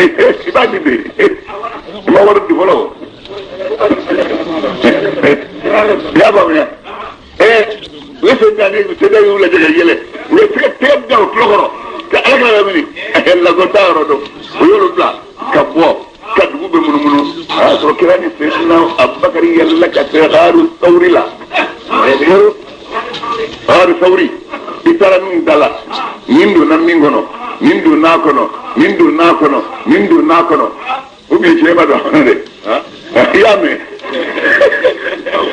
I b'a di de, i ma wari di fɔlɔ. I y'a faamuya? U ye sen naani sen y'u lajɛ ka yɛlɛ, u ye tɛgɛ tɛgɛ da u tulo kɔrɔ ka Ala kɛra lamini lakɔ t'a yɔrɔ dɔn. U y'olu bila ka bɔ ka dugu bɛ munumunu. A y'a sɔrɔ kira ni Seyidina Abubakari yɛlɛla ka se Gaaru Sawuri la. Gaaru Sawuri, i taara min da la, nin donna min kɔnɔ, nin donna a kɔnɔ, nin donna a kɔnɔ, nin donna a kɔnɔ, ou bien cɛ ma don a kɔnɔ dɛ? I y'a mɛn?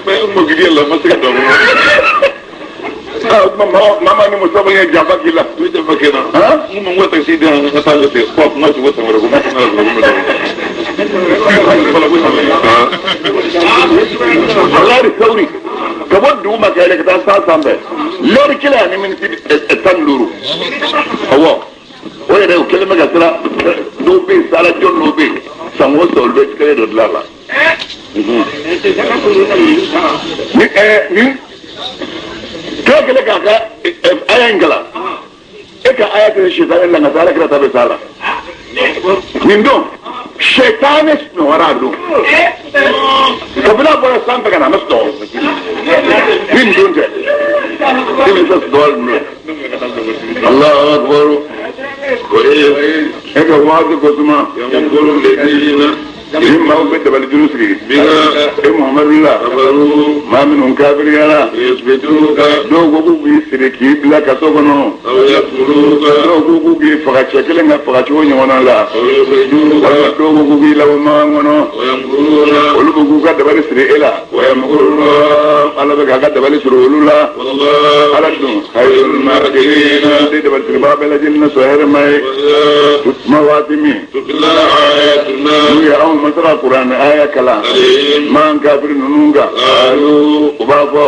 N mɔgɔ la, ma se ka don a kɔnɔ. Ah, mama ni muso ye janfa k'i la. U ye janfa kɛ n na. N ko ma, n ko takisi di yan, n ka taa lajɛ ko a kuma cogo san wɛrɛ, ko n ma ko n bɛ Gaaru Sawuri, ka bɔ dugu ma ka yɛlɛ ka taa san sanfɛ, lɛri kelen ani miniti 15. Awɔ, o yɛrɛ o kɛlen bɛ ka sira dɔw bɛ yen, sala jɔn dɔw bɛ yen, san o san olu bɛ kelen dɔ dilan a la. Ni ni kira kɛlen k'a ka aya in kalan, e ka aya kɛ sɛtanɛ la, nka Ala kira ta bɛ s'a la. Nin don sɛtanɛ sunɔgɔra a don, kabini a bɔra sanfɛ ka na, a ma sunɔgɔ. Ni nin don tɛ, e bɛ se sunɔgɔ ninnu. Allahu akbar. E ka waati ko suma ni maaw bɛ dabali juru sigi e Muhamadu la, maa minnu kafiriyara, dɔw ko k'u k'i siri k'i bila kaso kɔnɔ, dɔw ko k'u k'i faga cɛ kelen ka faga cogo ɲɔgɔnna la, walima dɔw ko k'u k'i labɔ makan kɔnɔ. Olu ko k'u ka dabali siri e la, Ala bɛ k'a ka dabali siri olu la. Ala dun khayrul makirin, de dabali siribaa bɛɛ lajɛlen na sɔn hɛrɛ ma ye. Tuma waati min n'u ye anw masara Kuranɛ aya kalan man kafiri ninnu kan, u b'a fɔ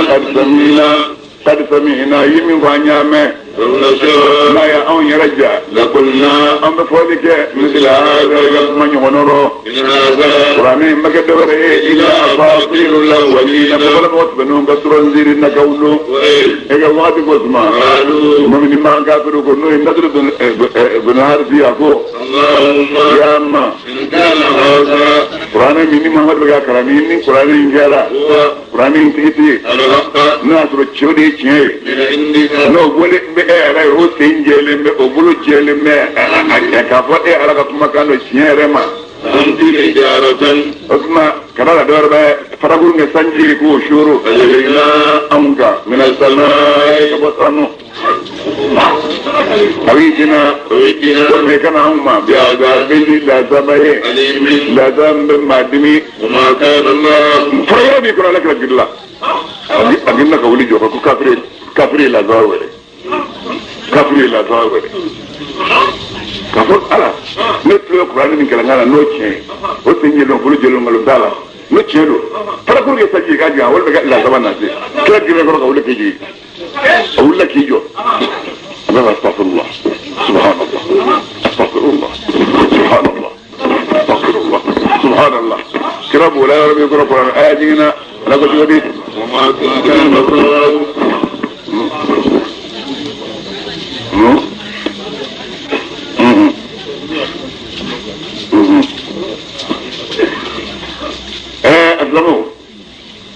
qad samina, qad samina, i ye min fɔ an y'a mɛn. N'a ye anw yɛrɛ ja, lakulna, an bɛ fɔli kɛ misila ka kuma ɲɔgɔn rɔ. Kuranɛ in ma kɛ dɔwɛrɛ ye illa asatirul awwalina, fɔlɔmɔgɔ tɛmɛnenw ka sura nziiri nakaw don. E ka waati ko suma, tuma min ni man kafiri ko, n'o ye Nadiru bin Harisi, a ko ya ma Kuranɛ min ni Muhamadu bɛ ka kalan, ni Kuranɛ in kɛra Kuranɛ in tigitigi, n'o y'a sɔrɔ cɛw de ye tiɲɛ ye, n'o bolo bɛ e yɛrɛ ye, o sen jɛlen bɛ, o bolo jɛlen bɛ k'a fɔ e Ala ka kumakan don tiɲɛ yɛrɛ ma. O tuma ka da la dɔwɛrɛ bɛ farakuru kɛ sanji k'o suuru anw kan mina sama ka bɔ sanu, a b'i dina walima i kana anw ma bi a bɛ ni lazaba ye, lazaba min bɛ maa dimi. Fara yɔrɔ min kɔnɔ, Ala kɛra jiri la, a girinna ka wuli jɔ ko kafiri, kafiri ye lazaba wele, kafiri ye lazaba wele, k'a fɔ Ala ne tulo ye Kuranɛ min kalan na, n'o tiɲɛ ye, o sen jɛlen bolo jɛlen nkalon t'a la, n'o tiɲɛ don, farakuru kɛ sanji k'a jigin walima ka lazaba nase. Kira girinna kɔrɔ ka wuli k'i jigin, a wulila k'i jɔ, a bɛ ka astaghfirullah subhanallah, astaghfirullah subhanallah, astaghfirullah subhanallah. Kira b'o la yɔrɔ min kɔrɔ, Kuranɛ aya jiginna. Ala ko cogo di? أسلموا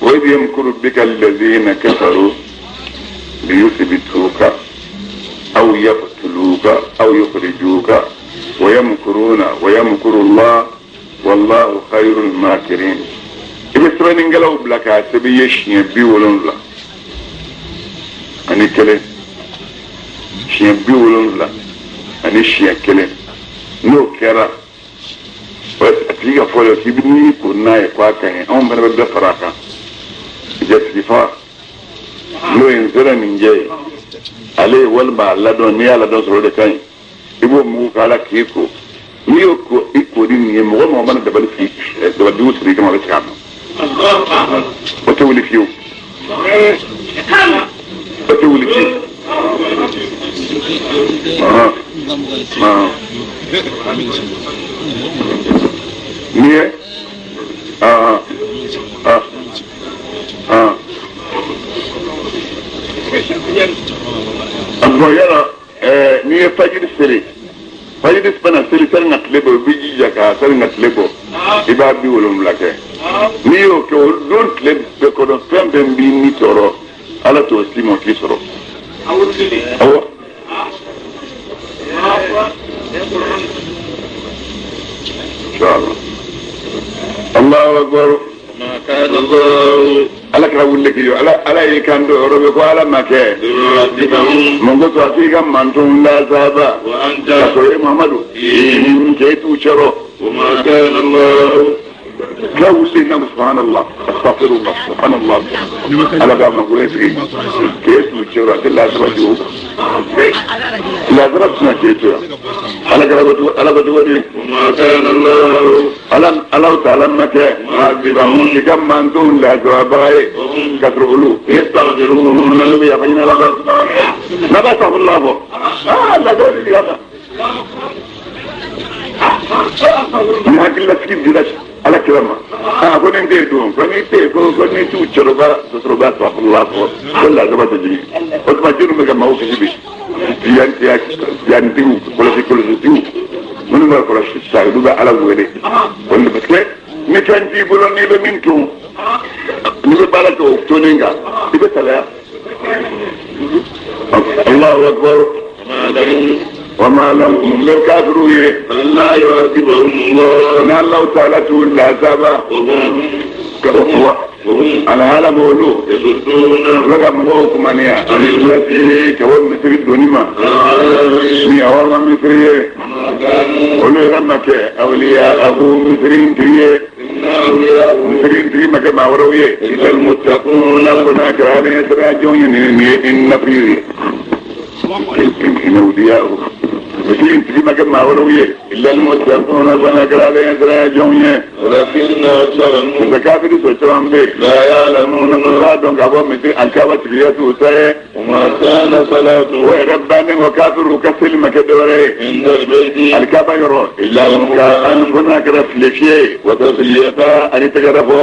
وإذ يمكر بك الذين كفروا ليثبتوك أو يقتلوك أو يخرجوك ويمكرون ويمكر الله والله خير الماكرين. I bɛ sɛbɛnnikɛlaw bila k'a sɛbɛn i ye siɲɛ 71, siɲɛ 71 ani siɲɛ 1. N'o kɛra, a tigi ka fɔ la k'i bɛ n'i ko n'a ye k'a ka ɲi, anw fana bɛ dɔ fara a kan. Jatigi fa n'o ye nsɛrɛ nin jɛ ye, ale ye walima a ladɔn, n'i y'a ladɔn sɔrɔ, o de ka ɲi. I b'o mugu k'a la k'i ko, n'i y'o ko i ko ni nin ye, mɔgɔ mɔgɔ mana dabali sigi, dabali jugu siri i kama, a bɛ segin a ma. O tɛ wuli fiyewu, o tɛ wuli fiyewu. Ɔhɔn n'i ye ɔhɔn ɔhɔn a bɔn yala n'i ye fajiri seli Fajiri fana seli sani ka tile bɔ i b'i jija ka sani ka tile bɔ i b'a 70 kɛ n'i y'o kɛ o don tile bɛɛ kɔnɔ fɛn fɛn b'i ni tɔɔrɔ ala t'o s'i ma k'i sɔrɔ. Awɔ. Inshallah. Allahu akbar. Ala kɛra wuli k'i jɔ ala y'i kan don yɔrɔ bɛ ko ala ma kɛ mun ko to a k'i ka mantonw lasaba ka sɔrɔ e Muhamadu k'e t'u cɛrɔ kira wuli na subhanallah astaghfirullah subhanallah ala ka mankuren sigi k'e t'u cɛrɔ a tɛ lasaba jugu lasaba tɛna k'e to yan ala kɛra ala ko cogo di ala taala ma kɛ i ka mantonw lajababaga ye ka sɔrɔ olu n'olu bɛ yafa ɲini ala fɛ n'a b'a safurula fɔ aa lajaba bɛ jigin a kan ni hakililasigi dira ala kira ma aa ko ni n tɛ yen don ko n'i tɛ yen ko n'i t'u cɛrɔba sɔsɔrɔba safurula fɔ ko lajaba tɛ jigin o tuma jeliw bɛ ka maaw kisi bi yantigiw kɔlɔsitigiw minnu b'a kɔlɔsi sisan olu bɛ ala wele o de parce que ni fɛn t'i bolo n'i bɛ min tun n'i bɛ baara kɛ o tonnen kan i bɛ salaya. Allahu akbar. Wa ma lahum bɛ kafiru ye n'Alahu taala t'u lasaba alhala b'olu olu ka mɔgɔw kumaniya ka bɔ misiri donni ma ni awɔ ma misiri ye olu yɛrɛ ma kɛ awliya abu misiri tigi ye misiri tigi ma kɛ maa wɛrɛw ye ilal muttaquna ko n'a kɛra ala ɲɛ sira jɔn ye nin ye nafi ye in awliya misiri tigi ma kɛ maa wɛrɛw ye ilal muttaquna ko n'a kɛra ala ɲɛ sira jɔn ye nka kafiri sɔrɔ caman bɛ yen b'a dɔn k'a fɔ misiri alikaba tigiya t'u ta ye o yɛrɛ bannen kɔ kafiriw ka seli ma kɛ dɔwɛrɛ ye alikaba yɔrɔ nka an ko n'a kɛra file fiyɛ ye ani tɛgɛrɛ fɔ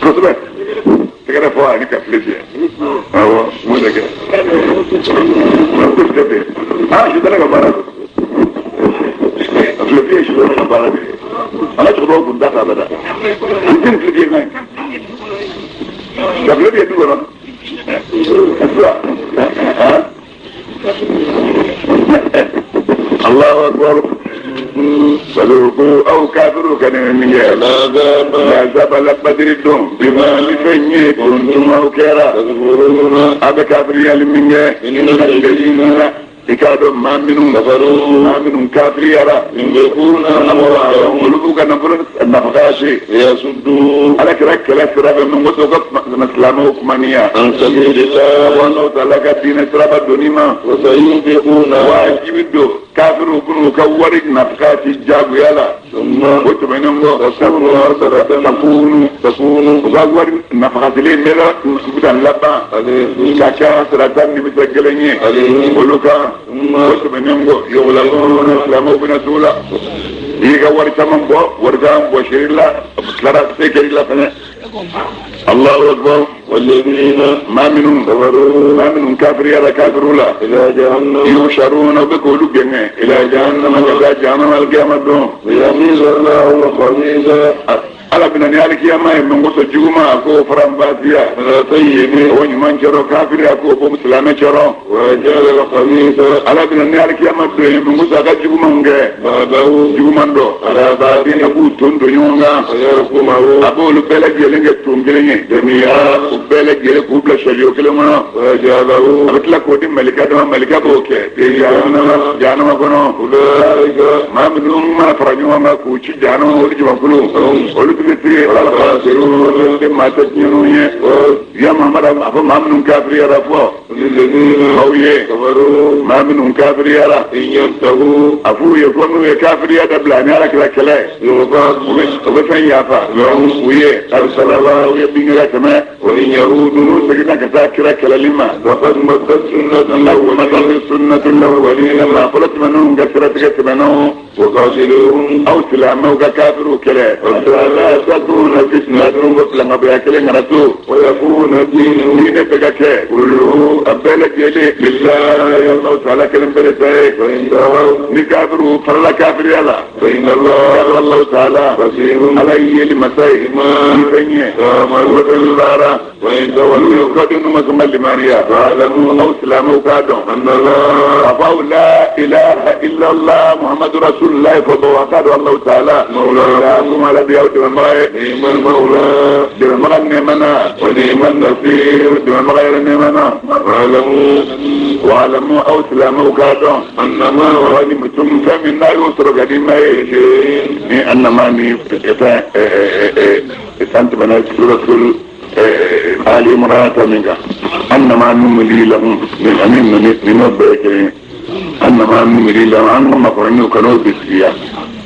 kosɛbɛ tɛgɛrɛ fɔ ani ka file fiyɛ awɔ mun de kɛ kosɛbɛ aa sitana ka baara don file fiyɛ sitana ka baara don ala cɛkɔrɔbaw kun da ta abada an tɛ file fiyɛ kan ye ka file fiyɛ du kɔnɔ Allahu akbar. Saluku aw kafiru ka ne min kɛ lazaba la badiri don bima ni fɛn ye kuntum aw kɛra a bɛ kafiriyali min kɛ i k'a dɔn maa minnu kafiriyara olu b'u ka nafolo nafaga se ala kɛra kɛlɛ sira fɛ min ko to ka silamɛw kumaniya Allahu taala ka diinɛ siraba donni ma wajibi don kafiriw b'u ka wari nafaga ti jagoya la o tɛmɛnen kɔ takunu u ka wari nafagasilen bɛ la laban ka kɛ sirata nimisa gɛlɛn ye olu kan o tɛmɛnen kɔ yɔgɔla silamɛw bɛna t'u la i y'i ka wari caman bɔ wari caman bɔ seri la tilara se kɛr'i la fɛnɛ. Allahu akbar. والذين ما منهم كفروا ما منهم كافر يا كافر لا إلى جهنم يحشرون بكل جنة إلى جهنم كذا جهنم القيامة دون ليميز الله الخبيث ala bɛna ni alikiyama ye min kosɔn juguman a k'o faranfasiya من الطيب o ɲuman cɛrɔ kafiri a k'o fɔ silamɛ cɛrɔ وجعل الخبيث ala bɛna ni alikiyama don ye min kosɔn a ka jugumanw kɛ بعده juguman dɔ على بعض a k'u ton don ɲɔgɔn kan ويركمه a b'olu bɛɛ lajɛlen kɛ ton kelen ye جميعا u bɛɛ lajɛlen k'u bila sariya kelen kɔnɔ ويجعله a bɛ tila k'o di malika dɔ ma malika b'o kɛ jahanama kɔnɔ أولئك maa minnu mana fara ɲɔgɔn kan k'u ci jahanama olu jamakulu olu tun bɛ tigɛ ala fara tɛ maa tɛ tiɲɛniw ye ya Muhamadu a fɔ maa minnu kafiriyara fɔ للذين aw ye كفروا maa minnu kafiriyara إن ينتهوا a f'u ye ko n'u ye kafiriya dabila ni ala kira kɛlɛ يغفر u bɛ fɛn yafa u ye alisalala u ye bin ka tɛmɛ وإن يعودوا n'u seginna ka taa kira kɛlɛli ma فقد مضت سنة الأولين sunnatul awwalin maa fɔlɔ tɛmɛnenw ka siratigɛ tɛmɛnenw وقاتلوهم أو سلاموا كافروا كلا لا تكون فتنة وفلان غرسو ويكون الدين دين بك كله أبالك يلي لله الله تعالى كلم بلسائك نكافروا فلا كافر يلا فإن الله الله تعالى علي لمسائك نفنيه وفلان وإن تولوا قدنوا مسمى لماريا فاعلموا أو سلاموا كادوا أن الله أفاو لا إله إلا الله محمد رسول الله فضوا قادوا الله تعالى مولاكم على دياو دمامغي نعم المولى دمامغي النعمنا ونعم النصير دمامغي النعمنا واعلموا واعلموا أو سلاموا كادوا أنما ونمتم فمنا يسر قديما أنما ني أنت بنات رسول آل امرأة منك أنما نملي لهم من أمين من ربك أنما نملي لهم عنهم مقرنوا كانوا بسيا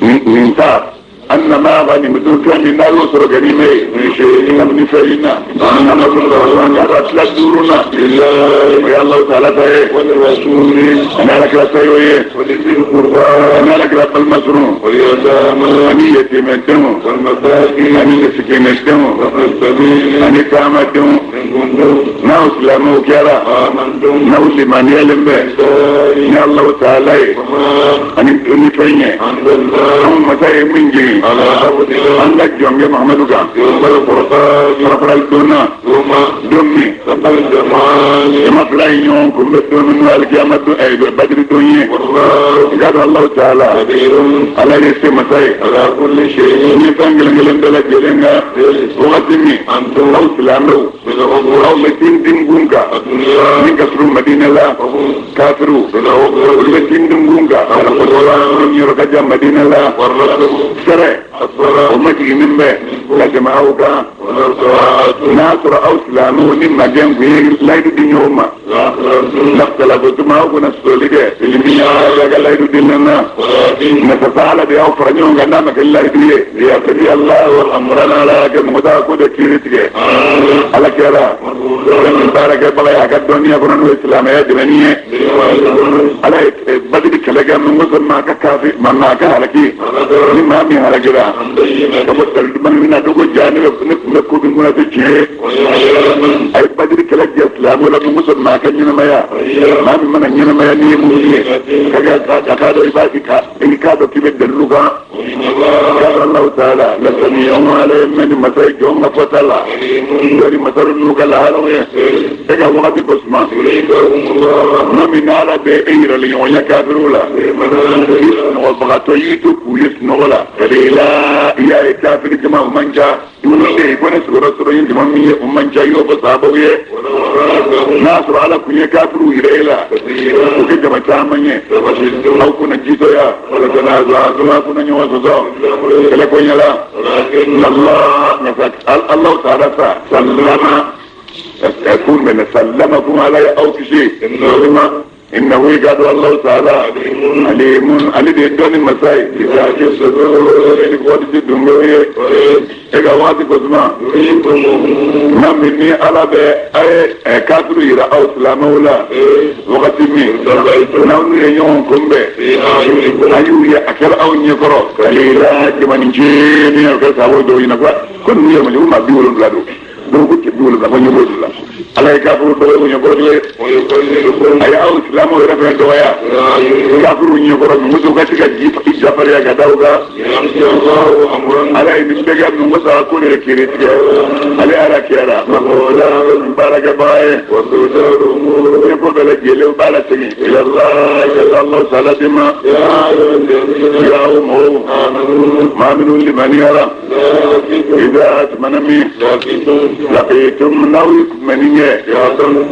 من تاب أنما غني مدون كان لا يسر جريمة من شيء من فينا أنما كنا دورنا لله يا الله تعالى والرسول أنا لك لا سيوي ولذي القربى أنا لك لا المسرون واليتامى أني يتيمتهم والمساكين أني مسكينتهم وابن السبيل أني كامتهم إن كنتم ناو سلامو كيرا آمنتم ناو لمن يلم به بالله يا الله تعالى وما أني فيني أنزلنا أم مساي من جي على عبدنا عندك جونج محمد كان يوم الفرقان فرفر الدنيا يوم دمي تقى الجمعان ما فلايون كل من القيامة أي بدر الدنيا والله قال الله تعالى قدير على يسمى مساي على كل شيء نفهم جلنا بلا جلنا وقتني أنتم أو سلامو بالعضو أو متين دين الدنيا من كسر المدينة لا وهم كافروا بالعضو متين دين جونكا يرجع مدينة لا والرسل سرع أسفل وما تيجي من بقى لا جماعة ولو ساعة ناصر أو سلامو نما جنب لا يدين يوما لأخرجتم لا ما هو نسولي اللي مين لا يدين لنا ولكن نتفاعل بأوفر نيون قدامك الله يدري ليقضي الله والأمرنا لا كمدا كود كيرتك على كذا من بارك الله يا الدنيا كنا الإسلام يا دنيا على بدل كلاجا من وصل معك كافي ما معك على كي ما مين على كذا كبر من من أدوك جانب نكون من تجيه أي بدل كلاجا إسلام ولا من وصل معك نينا يا ما من نينا يا نيمو كذا كذا يبارك إن كادوا كيف دلوكا قال الله تعالى لسميع عليه من مساي جون فتلا داري مسار نوكا لهالو إذا وقت قسما نمي نالا بإيرا ليونيا كافرولا وبغتويتو كويس نولا لا يا كافر جماعة منجا يقول سورة سورة جماعة منجا يوبصابوه ناصر على كل كافر ويريلا وكذا ما تعمل أو كنا جيتوا يا ولا تنازع كنا نيوزا كلا كنا لا الله الله تعالى سلم يكون من سلمكم علي أو شيء إنه قال الله تعالى عليم علي الدون المساي إذا جئت الدنيا إذا وادي قدما ما مني على بأي كافر إلى أو سلام ولا وقت مين نوني يوم كم به أيوة أكل أو نيكرو قليلا كمان نجيني أكل سوى دوينا كل يوم يوم ما بيقولون بلادو دوكو تبيقولون بلادو يقولون لا على كافر دوينا يقولون أي أو سلام ولا في الدوايا كافر يقولون مسوكاتك جيب إجابة يا كداوكا على إنك نمسا كل الكريتك على أراكيرا مقولا بارك باي يقول بلك يلو بارك إلى الله إلى الله سلام يا أمه ما من لمن يرى إذا أتمنى لقيتم نويكم منية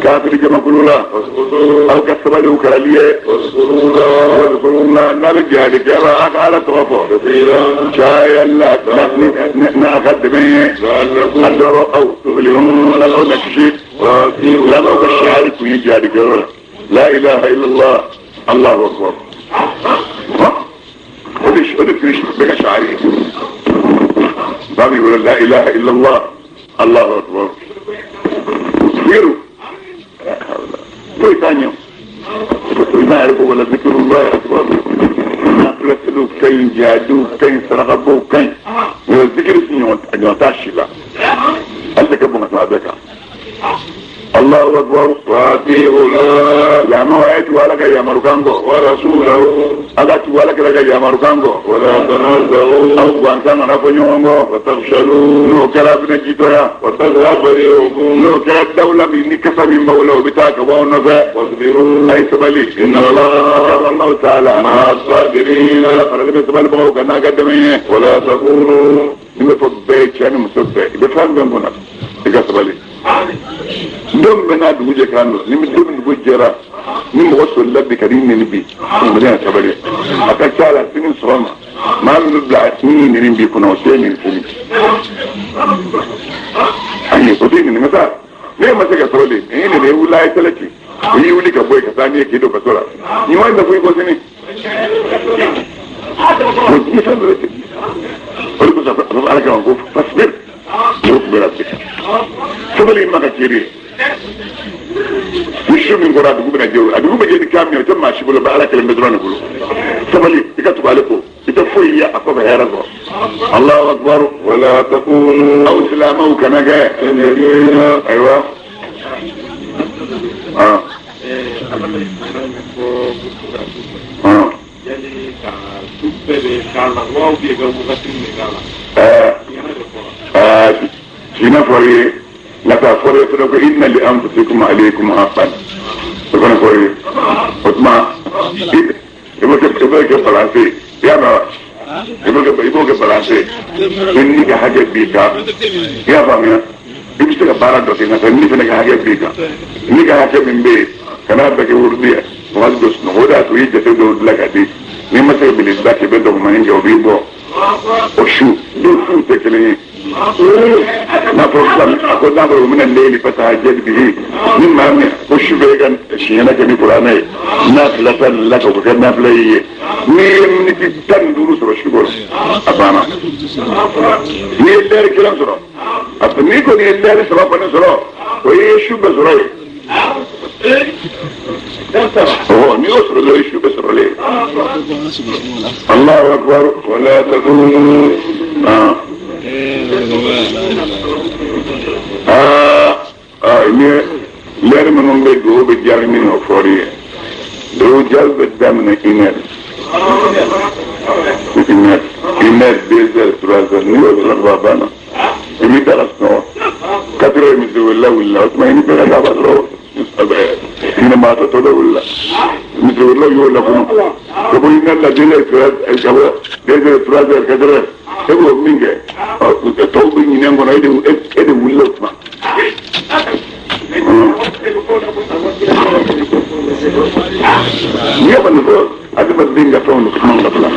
كافر كما كلولا أو كسبلوا كرالية واذكروا نرجع لكرا أقال توفو شاي الله نأخذ مني أدروا أو تغليهم لو نكشي لو كشعرك ويجي لكرا لا إله إلا الله الله أكبر وليش بقى شعري بابي يقول لا إله إلا الله الله أكبر ذكروا كوي ثانية ما يعرفوا ولا ذكر الله أكبر لا تلوك كي jihadiw ka ɲi sarakabɔw ka ɲi nka zikiri si ɲɔgɔn t'a si la ale de ka bon ka tɛmɛ a bɛɛ kan. Allahu akbar wa ati'u Allah yamaru a ye tugu Ala ka yamarukan kɔ wa rasulahu a ka tugu Ala kira ka yamarukan kɔ wa la tanaza'u aw gansan kana fɔ ɲɔgɔn kɔ wa tafshalu n'o kɛra a bɛna jitɔya wa tadhhaba rihukum n'o kɛra dawula min ni kasa min b'aw la o bɛ taa ka bɔ aw nɔfɛ wasbiru a ye sabali inna Allahu ta'ala ma'a sabirin Ala faralen bɛ sabalibagaw kan n'a ka dɛmɛ ye wa la takunu ni bɛ fɔ bɛɛ cɛ ni muso bɛɛ i bɛ fɛn bɛɛ kunna i ka sabali. Don bɛɛ n'a dugu jɛ kan don ni don min dugu jɛra ni mɔgɔ solila bi ka n'i neni bi adamadenya sabali a ka ca la sini sɔgɔma maa min bɛ bila ni neni b'i kunna o tɛ neni sini ayi o tɛ neni ka taa ne ma se ka sabali ni neni i wulila a ye kɛlɛ ci o y'i wuli ka bɔ yen ka taa n'i ye k'i don kaso la nin wari bɛ fɔ i kɔ sini o diɲɛ fɛn bɛɛ bɛ ten o de kosɔn a bɛ Ala kama ko fasbir sabali ma ka kiri ye ni su min kɔrɔ a dugu bɛna jɛ o a dugu bɛ jɛ ni kan min ye o tɛ maa si bolo ba Ala kelen bɛ dɔrɔn de bolo sabali i ka tugu ale kɔ i tɛ foyi ye a kɔfɛ hɛrɛ kɔ Allahu akbar wala takunu aw silamɛw kana kɛ ayiwa Sina fɔra ye nka k'a fɔra ye fana ko inna li anfusikum alaykum haqqan o fana fɔra ye o tuma i b'o kɛ balance ye i y'a mɛn wa i b'o kɛ balance ye i ni ka hakɛ b'i kan i y'a faamuya i bɛ se ka baara dɔ kɛ nka ni fana ka hakɛ b'i kan ni ka hakɛ min bɛ yen kana bɛɛ kɛ wurudi ye wagati dɔ sunɔgɔ o de y'a to i ye jate dɔw dilan ka di n'i ma se ka belebeleba kɛ i bɛ dɔgɔmanin kɛ o b'i bɔ o su dɔw suw tɛ kelen ye n'a fɔra sisan a ko n'a fɔra o bɛna leyili fatahajjad bihi ni maa min ko su bɛ ka siɲɛna kɛ ni kuranɛ ye nafilatan laka o ka kɛ nafila y'i ye n'i ye miniti 15 sɔrɔ su kɔnɔ a banna n'i ye lɛri kelen sɔrɔ a n'i kɔni ye lɛri 3 kɔni sɔrɔ o ye su bɛɛ sɔrɔ ye n'i y'o sɔrɔ dɔrɔn su bɛɛ sɔrɔlen ye Allahu akbar wala takunu ni lɛri minnu bɛ dugawu bɛ jaabi min o fɔri ye dugawu jaabi bɛ daminɛ une heure une heure deux heures trois heures n'i y'o sɔrɔ ka banna i b'i da ka sunɔgɔ 4 heures misiri wulila wulila o tuma i ni bɛɛ ka taa b'a sɔrɔ ɲinɛbaatɔ tɔ dɔ wulila misiri wulila y'o lakunu ka bɔ une heure la deux heures ka bɔ deux heures trois heures quatre heures e b'o min kɛ tɔw bɛ ɲinɛ kɔnɔ e de wulila o tuma. N'i y'a kɔni fɔ adamaden ka fɛnw kuma ka bila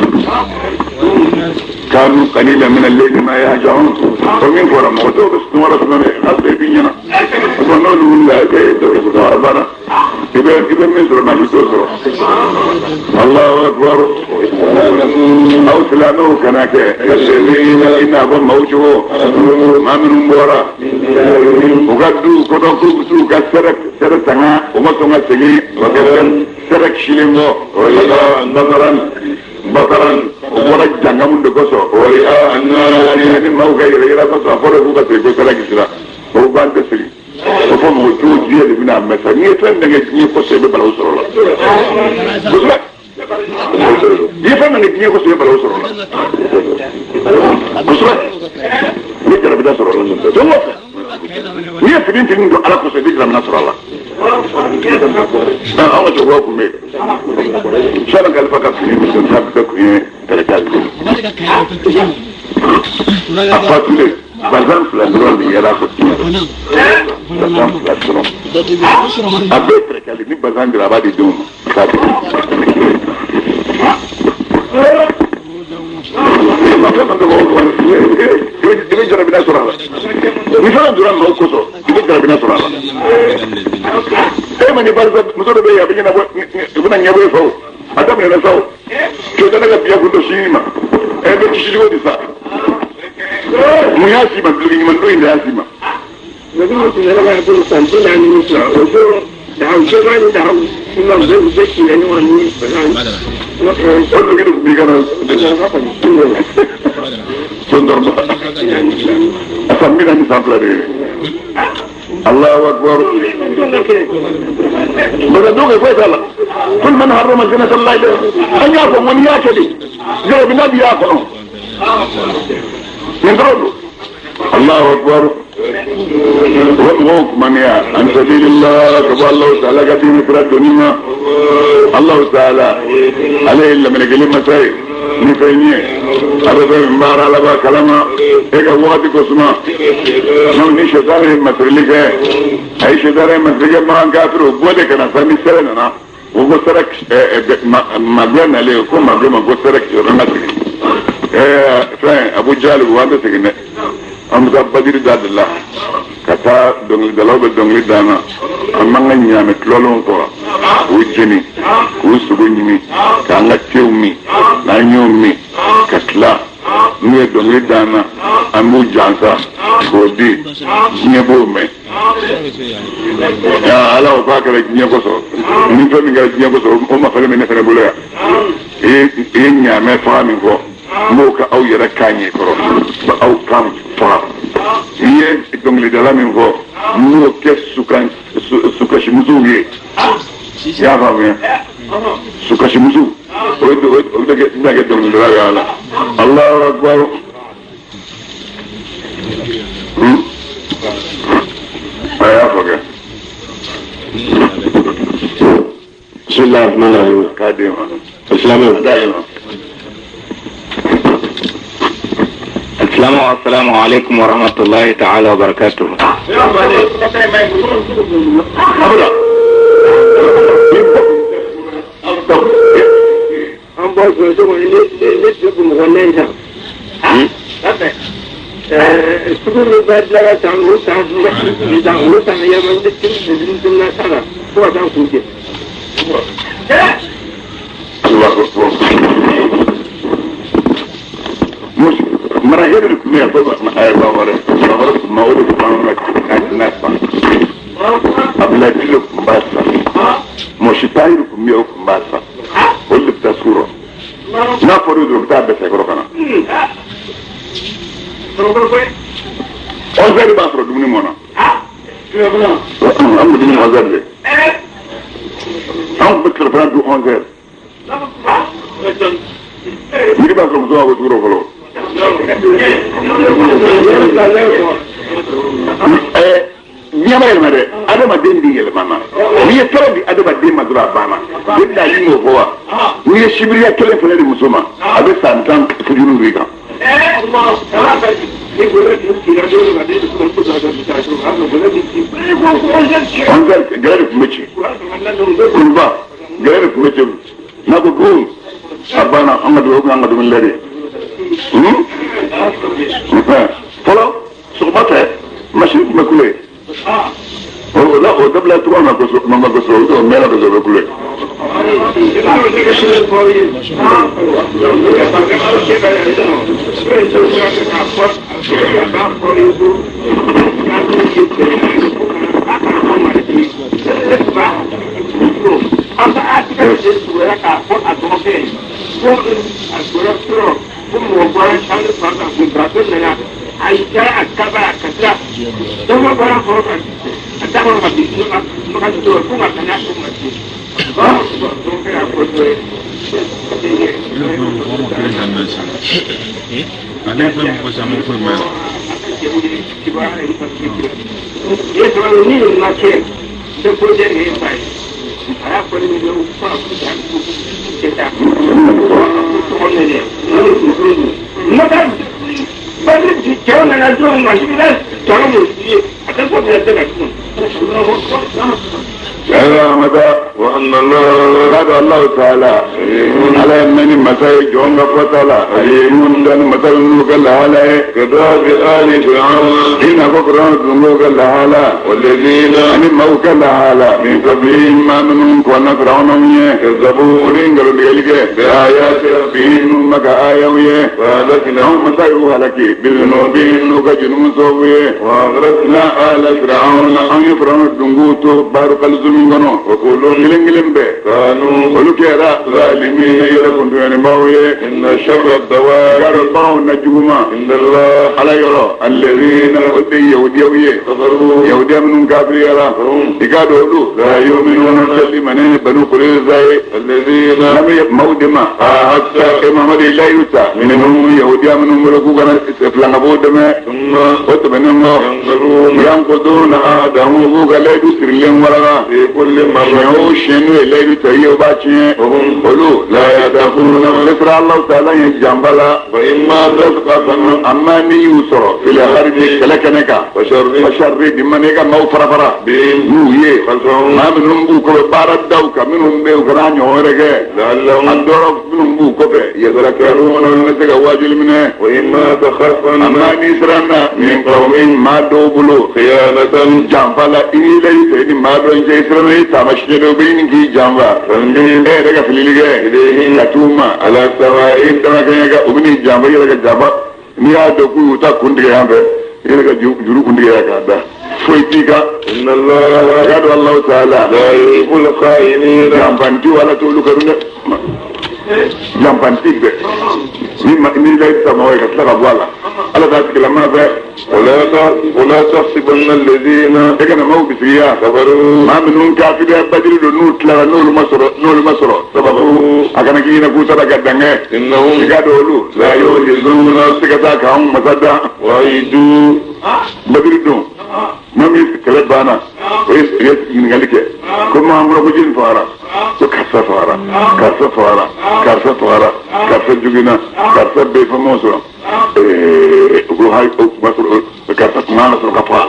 kanu qalilan min al-layli ma yahja'un o min fɔra mɔgɔ dɔw bɛ sunɔgɔ la tuma min a bɛɛ b'i ɲɛna o tuma n'olu wulila e bɛ sunɔgɔ a banna i bɛ min sɔrɔ maa si t'o sɔrɔ Allahu akbar aw silamɛw kana kɛ i n'a fɔ maaw cogo maa minnu bɔra u ka duw kɔnɔ k'u bɛ t'u ka sɛrɛ tanga u ma sɔn ka segin sɛrɛ silen kɔ bakaran o bɔra jangamu de kosɔn ni maaw ka yɛrɛ yɛrɛ kosɔn a fɔra k'u ka segin ko sɛrɛ kisira o b'an tɛ segin o fɔ mɔgɔ cogo diɲɛ de bɛna mɛn sa n'i ye fɛn min kɛ diɲɛ kosɔn i bɛ balawu sɔrɔ la kosɛbɛ n'i ye fɛn min kɛ diɲɛ kosɔn i bɛ balawu sɔrɔ la kosɛbɛ i bɛ jarabida sɔrɔ la don o fɛ n'i ye fini fini don Ala kosɔn i bɛ jarabina sɔrɔ a la an ka cɛkɔrɔba tun bɛ yen Sani Kalifa ka fini min don k'a bɛɛ tun ye kɛlɛkɛ a fatulen bazan 2 dɔrɔn de yɛrɛ ko tiɲɛ bazan 2 dɔrɔn a bɛɛ kɛlɛkɛli ni bazan dira a b'a di denw ma k'a di i bɛ jarabina sɔrɔ a la ni fɛn donna maaw kosɔn i bɛ jarabina sɔrɔ a la e ma ni barisa muso dɔ bɛ yen a bɛ ɲɛnabɔ i bɛna ɲɛbɔ e fɛ o a daminɛna sa o k'e tɛ ne ka biya kun dɔ sini ma e bɛ kisi cogo di sa mun y'a s'i ma duloki ɲuman don in de y'a s'i ma. O dulɔki de tun b'i kan na. Sondɔrɔba. A san 42 de ye. Allahu akbar. Bada dɔw kɛ foyi t'a la. Kul man harrama zinata Allahi an y'a fɔ n ko n'i y'a kɛ de jarabi n'a b'i y'a kɔnɔ. Nin dɔrɔn don. Allahu akbar. O mɔgɔw kumaniya an sabilillah ka bɔ Allahu taala ka diinɛ sira donni ma. Allahu taala ale ye laminɛkɛli masa ye. Ni fɛn ye a bɛ fɛn min baara ala b'a kalama e ka wagati ko suma n'o ni sɛtanɛ ye masirili kɛ a ye sɛtanɛ ye masirili kɛ makan kafiri o bɔ de ka na sa ni sɛbɛn nana o ko sɛrɛ magɛn nalen ko magɛn ma ko sɛrɛ an ka segin fɛn Abu Jali ko an tɛ segin dɛ an bɛ taa Badiri da de la ka taa dɔnkilidalaw bɛ dɔnkili d'an na an b'an ka ɲaamɛ tulɔlenw faga k'u jeni k'u sogo ɲimi k'an ka tew min n'an y'o min ka tila n'u ye dɔnkili d'an na an b'u jansa k'o di diɲɛ b'o mɛn ala o k'a kɛra diɲɛ kosɔn ni fɛn min kɛra diɲɛ kosɔn o mafalen bɛ ne fana bolo yan i ye ɲaamɛ faga min fɔ n b'o kɛ aw yɛrɛ kan ɲɛ kɔrɔ aw kan faga i ye dɔnkilidala min fɔ n b'o kɛ sukasimusow ye i y'a faamuya sukasimusow o bɛna kɛ dɔnkilidala ye ala Allahu akbar. A y'a fɔ kɛ. Bisimilahi rahmani rahim. K'a den ma. Silamɛw. Da yɛlɛ. Assalamu alaikum wa rahmatullahi ta'ala wa barakatuh. An bɔ so kɔnɔ ne tɛ Bamakɔ ne ye san. Sugu min bɛ bila ka san o san o san yɛlɛma ne tɛ denmisɛnnin na san na fo ka taa kun cɛ. Marakɛ de tun bɛ yan fo Bamɔrɛ tun ma o de tun b'an ka na san Abulayi Tile tun b'a san Mɔsi Tayiru tun bɛ yen o tun b'a san olu de bɛ taa sugu rɔ n'a fɔra o dɔrɔn u bɛ taa bɛɛ sɛgɛrɛ ka na 11h b'a sɔrɔ dumuni mɔna an bɛ dumuni 11h de an tun bɛ tilefana dun 11h midi b'a sɔrɔ muso b'a bɔ sugu rɔ fɔlɔ. Diɲɛ ma yɛlɛma dɛ adamaden de yɛlɛmana n'i ye tɔɔrɔ di adamaden ma dɔrɔn a banna i bɛna yi m'o fɔ wa n'i ye sibiriya kelen fana di muso ma a bɛ san 10 fujuru b'i kan. Gɛrɛ de tun bɛ ci kuluba gɛrɛ de tun bɛ ci n'a ko ko a banna an ka dugawu kɛ an ka dumuni lɛ de. Fɔlɔ sɔgɔma fɛ masini tun bɛ kule o la o dabila cogoya ma kosɛbɛ o mɛnna kosɛbɛ o bɛ kule. الله تعالى على من مساي جون فتلا من دون مساي نوك على كذاب آل فرعون إن فكرون نوك على والذين أن موك على من قبلهم ما منهم كنا فرعون كذبوا رينغل بيلك بآيات ربهم مك آيوية فهلكناهم مساي هلكي بذنوبهم نوك جنون سوية وأغرقنا آل فرعون أن فرعون دنغوتو بارك الزمين وكل Kelen kelen bɛɛ. Olu kɛra zalimina yɛrɛ kuntuɲɛnibaaw ye. Inna sharra dawabi. Yarɔ baganw na juguman. Indallah. Ala yɔrɔ. Alladhina o de ye yahudiyaw ye. Kafaru. Yahudiya minnu kafiriyara. I k'a dɔn olu. La yu'minuna tɛ limaniya ni Banu Qurayza ye. Alladhina. N'an bɛ maaw de ma. Ahadta. E Mamadu ye layidu ta. Minnu yahudiya minnu bolo k'u kana filankafo dɛmɛ. Thumma. O tɛmɛnen kɔ. Yanquduna. Yanquduna ahdahum u b'u ka layidu sirilen walaka. Fi kulli Siɲɛ marratin. o siɲɛ n'u ye layidu ta i ye o b'a tiɲɛ. Olu la yattaquna ne sera Alahu taala ye janfa la. Fa imma tasqafanna. Amma n'i y'u sɔrɔ fil harbi kɛlɛ kɛnɛ kan. Fasharrid. Fasharrid man i ka maaw fara fara. Bihim. N'u ye. Khalfahum. Maa minnu b'u kɔfɛ baara daw kan minnu bɛ yen u kana ɲɔgɔn wɛrɛ kɛ. La'allahum. A dɔrɔ minnu b'u kɔfɛ yadhakkaruna olu bɛ se ka waajuli minɛ. Wa imma takhafanna. Amma n'i siranna min qawmin maa dɔw bolo. Khiyanatan. Janfa la i n'i layidu ta i ni maa dɔ cɛ i siranna i taamasiyɛn dɔ bɛ ɲini k'i janfa. Fambil. E yɛrɛ ka filili kɛ. Ilayhim. Ka t'u ma. Ala sawa'i. I damakɛɲɛ kan u bɛ n'i janfa i yɛrɛ ka janfa n'i y'a dɔn k'u y'u ta kun tigɛ yan fɛ i yɛrɛ ka juru kun tigɛ yan k'a da foyi t'i kan. Inna Allaha. I k'a dɔn Alahu taala. La yuhibbul kha'inina. Janfantiw Ala t'olu kanu dɛ. Janfanti bɛɛ. Ni ma ni layidu ta mɔgɔ ye ka tila ka bɔ a la. Ala t'a tigilama fɛ. ولا تحسبن الذين E kana maaw bisigiya. كفروا Maa minnu kafiriya badiri don n'u tilara n'olu ma sɔrɔ n'olu ma sɔrɔ. Sababu a kana k'i ɲɛna k'u taara ka dan kɛ. I إنهم k'a dɔn olu. La yu'jizuna se ka taa k'anw masa dan. وعيدوا Badiri don. Maa min kɛlɛ banna o ye ɲininkali kɛ. Ko maa kɔnɔ ko jeli fagara. Ko karisa fagara. Karisa fagara. Karisa fagara. Karisa joginna. Karisa bɛ fɛn m'o sɔrɔ. O ko hayi o kuma sɔrɔ karisa kuma ka sɔrɔ ka faga.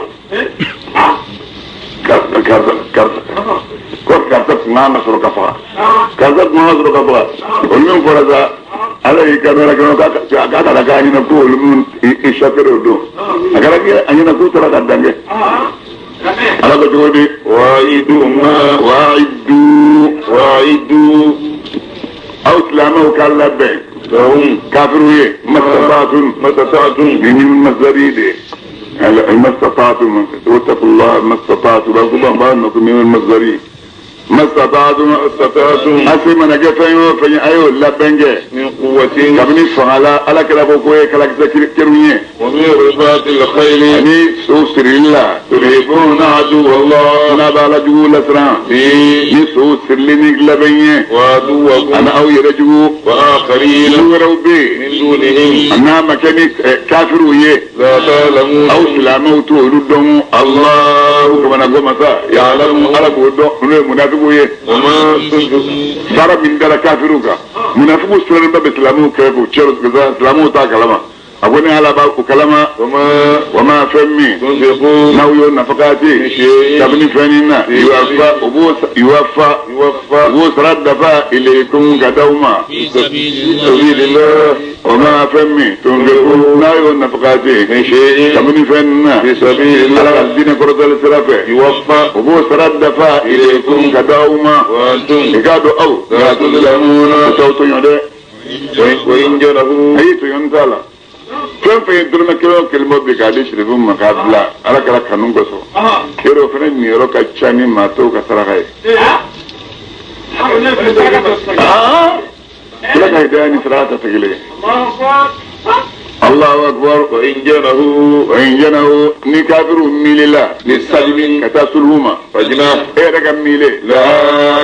Karisa karisa karisa ko karisa kuma ka sɔrɔ ka faga. Karisa kuma ka sɔrɔ ka faga. O min fɔra sa Ala y'i kanto ala k'a kana k'a ɲɛna ko olu minnu échappé o don. A kɛra kɛ a ɲɛna k'u taara ka dan kɛ. Ala ko cogo di. وعيدوا ما Wa'idu وعيدوا aw silamɛw k'a labɛn. لهم Kafiriw ye mastata'tum ما استطعتم ni masdari de mastata'tum wattaqullaha mastata'tum ba kuma ba na kuma min masdari mastata'tum استطعتم ase mana kɛ fɛn o fɛn ye a y'o labɛn kɛ. من قوة Kabini fanga la Ala kɛra ko ko ye kalakisɛ keru ye. ومن رباط الخيل Ani so sirili la. ترهبون عدو الله N'a b'a la jugu lasiran. به Ni so sirili ni labɛn ye. وعدوكم Ani aw yɛrɛ jugu. وآخرين Jugu wɛrɛw bɛ yen. من دونهم N'a ma kɛ ni kafiriw ye. لا تعلمون Aw silamɛw t'olu dɔn. Alahu kamana ko masa. Ya'lamu Ala k'o dɔn. N'o ye munafigiw ye. وما تنفقوا Baara min dara kafiriw kan. Munafigiw sirannen ba bɛ silamɛw kɛrɛfɛ u cɛ silamɛw t'a kalama. A ko ne Ala b'a o kalama. وما O ma fɛn min. تنفقوا N'aw y'o nafakati. من شيء Kabini fɛn nin na. Yuwafa u b'o yuwafa يوفى u b'o sara dafa ilaykum ka d'aw ma. في سبيل الله O ma fɛn min. Tunfiqu n'a y'o nafakati. من شيء Kabini fɛn nin na. في سبيل Ala ka الله diinɛ kɔrɔtali sira fɛ. يوفى U b'o sara dafa ilaykum ka d'aw ma. وأنتم I k'a dɔn aw. لا تظلمون O t'aw tɔɲɔ dɛ. وإن جنحوا Ayi tɔɲɔni t'a la. Fɛn fɛn ye dɔrɔmɛ kelen o kelen bɔ bi k'a di sirifu ma k'a bila Ala kɛra kanu kosɔn. Yɔrɔ o fana niyɔrɔ ka ca ni maa tɔw ka saraka ye. Ala ka hidaya ni saraka tɛ kelen ye. Allahu akbar. وإن جنحوا Wa in janahu ni kafiru miilila للسلم ka taa sulhu ma. فاجنح E yɛrɛ ka miile la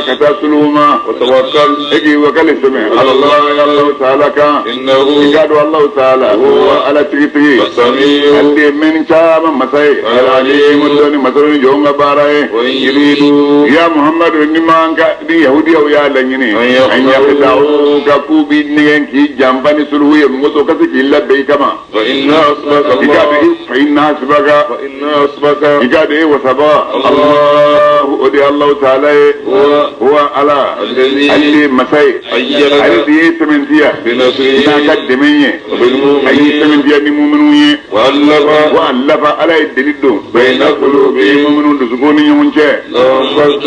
ka taa sulhu ma. وتوكل E k'i wakali sɛmɛ. Allah Allahu taala kan. I إنه k'a dɔn Allahu taala. Huwa Ala tigitigi. السميع Ale de ye mɛnni caman masa ye. العليم Dɔnni masa ni jɔnw ka baara ye. وإن يريدوا Ya Muhammadu ni man ka ni Yahudiyaw y'a laɲini. An An yakhda'uka k'u b'i nɛgɛn k'i janfa ni sulhu ye mɔgɔ sɔrɔ ka se k'i labɛn i kama. فإن حسبك I k'a dɔn الله i fa inna hasbaka. فإن حسبك I k'a dɔn i wasaba. Allahu o de ye Allahu taala ye. هو Huwa Ala. الذي Ale de ye masa ye. Ale أيدك de ye sɛmɛntiya. بنصره N'a ka dɛmɛ ye. A y'i وبالمؤمنين sɛmɛntiya ni muminu ye. وألف Wa allafa Ala ye deli don. بين قلوبهم Muminu dusukun ni ɲɔgɔn cɛ. لو أنفقت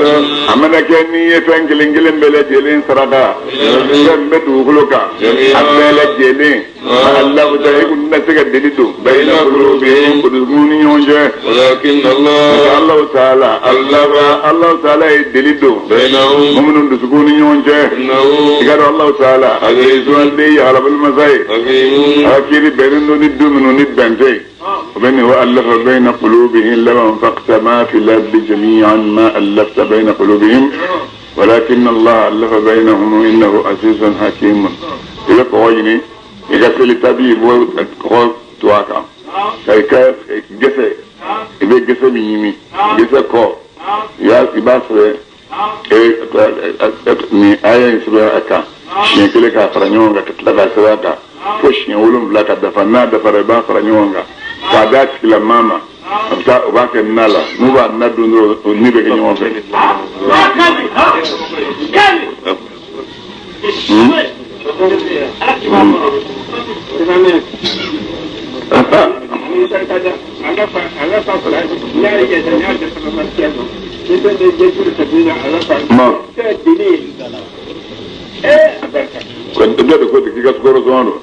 A mana kɛ n'i ye fɛn kelen kelen bɛɛ lajɛlen saraka. Fɛn bɛ dugukolo kan. A bɛɛ lajɛlen. allafta i kun tɛna se ka deli don bayna qulubihim dusukun ni ɲɔgɔn cɛ walakin Allah Allahu ta'ala allafa Allahu ta'ala ye deli don bainahum minnu dusukun ni ɲɔgɔn cɛ innahu i ka dɔn Allahu ta'ala azizun ale ye halabali masa ye hakimun a kiiri bɛnnen don ni don minnu ni bɛn tɛ yen وبين وألف بين قلوبهم لو أنفقت ما في الأرض جميعا ما ألفت بين قلوبهم ولكن الله ألف بينهم إنه عزيز حكيم إذا قويني إذا كل تبي هو تواكا كي جسد إذا جسد يمي جسد كو يا إباسة ni aya in sɛbɛn a kan siɲɛ kelen k'a fara ɲɔgɔn kan ka tila k'a sɛbɛn a kan fo siɲɛ 7 ka dafa n'a dafara i b'a fara ɲɔgɔn kan k'a d'a tigilamaa ma a bɛ taa o b'a kɛ na la n'u b'a na dun dɔrɔn o ni bɛ kɛ ɲɔgɔn fɛ. Ma. Dɔ de ko ten k'i ka sukaro sɔngɔ don.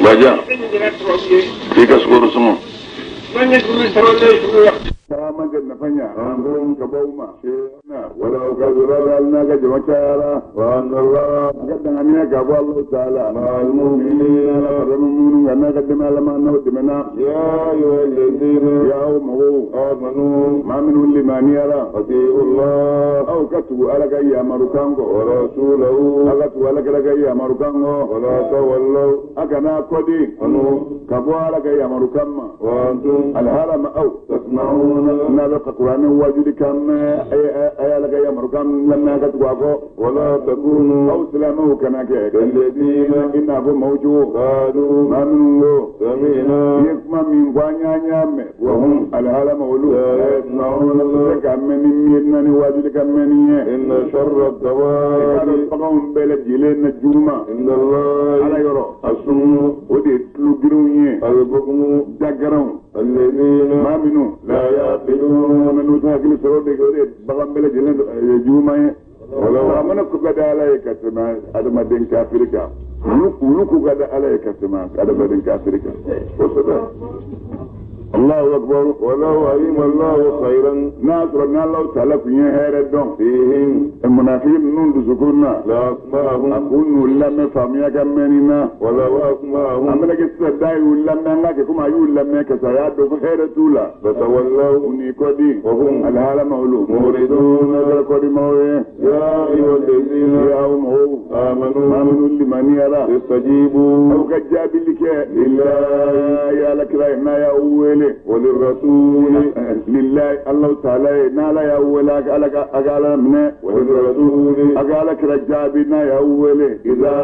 Bajan k'i ka sukaro sɔngɔ. Caman kɛ nafa ɲa ka bɔ u ma. Wala u ka zura la n'a ka jama cayara. wa anna Allah A ka danganiya ka bɔ Alahu taala. ma'al mu'minina Ala ka minnu kan n'a ka dɛmɛ Ala ma n'aw dɛmɛna. ya ayyuha alladhina Ya aw mɔgɔw. amanu Maa minnu limaniyara. ati'u Allah Aw ka tugu Ala ka yamarukan kɔ. wa rasulahu Aw ka tugu Ala kira ka yamarukan kɔ. wa la tawallaw A kana kɔdi. anhu Ka bɔ Ala ka yamarukan ma. wa antum Alhala ma aw. tasma'una N'a bɛ ka kuranɛ wajuli kan mɛn a ye Ala ka yamarukan lamɛn ka tugu a kɔ. wa la takunu Aw silamɛw kana kɛ. kalladhina I n'a fɔ maaw cogo. qalu Maa minnu ko. sami'na I ye kuma min fɔ an y'a mɛn. wa hum Alhala ma olu. la yasma'una Se ka mɛn ni miirina ni wajuli ka mɛn ni ye. inna sharra I k'a ad-dawabi dɔn baganw bɛɛ lajɛlen na juguman. inda Ala Allahi yɔrɔ. as-summu O de ye tulo girinw ye. al-bukmu Dagaranw. alladhina Maa minnu. la ya'qilun N'u tɛ hakili sɔrɔ de o de ye bagan bɛɛ lajɛlen juguman ye. Walaw- A mana ko ka da Ala ye ka tɛmɛ adamaden kafiri kan. Olu ko ka da Ala ye ka tɛmɛ adamaden kafiri kan. Kosɛbɛ. Allahu akbar. ولو علم الله خيرا N'a sɔrɔ n'Alahu taala tun ye hɛrɛ dɔn. فيهم Munafiki ninnu dusukun na. A لأسمعهم k'u n'u lamɛn faamuya ka mɛnni na. ولو An أسمعهم bɛna kɛ sisan da y'u lamɛn an k'a kɛ komi a y'u lamɛn ka sɔrɔ a y'a dɔn ko hɛrɛ t'u la. لتولوا U n'i kɔdi. وهم Alhala ma olu. معرضون Kɛra kɔdimaw ye. يا أيها الذين Ya aw mɔgɔw. Maa آمنوا minnu limaniyara. استجيبوا Aw ka jaabili kɛ. Lillahi ala kira ye n'a y'aw wele. وللرسول Lillahi Alahu taala ye n'ala y'aw wele a ka ala ka a ka ala minɛ. وللرسول A ka ala kira jaabi n'a y'aw wele. إذا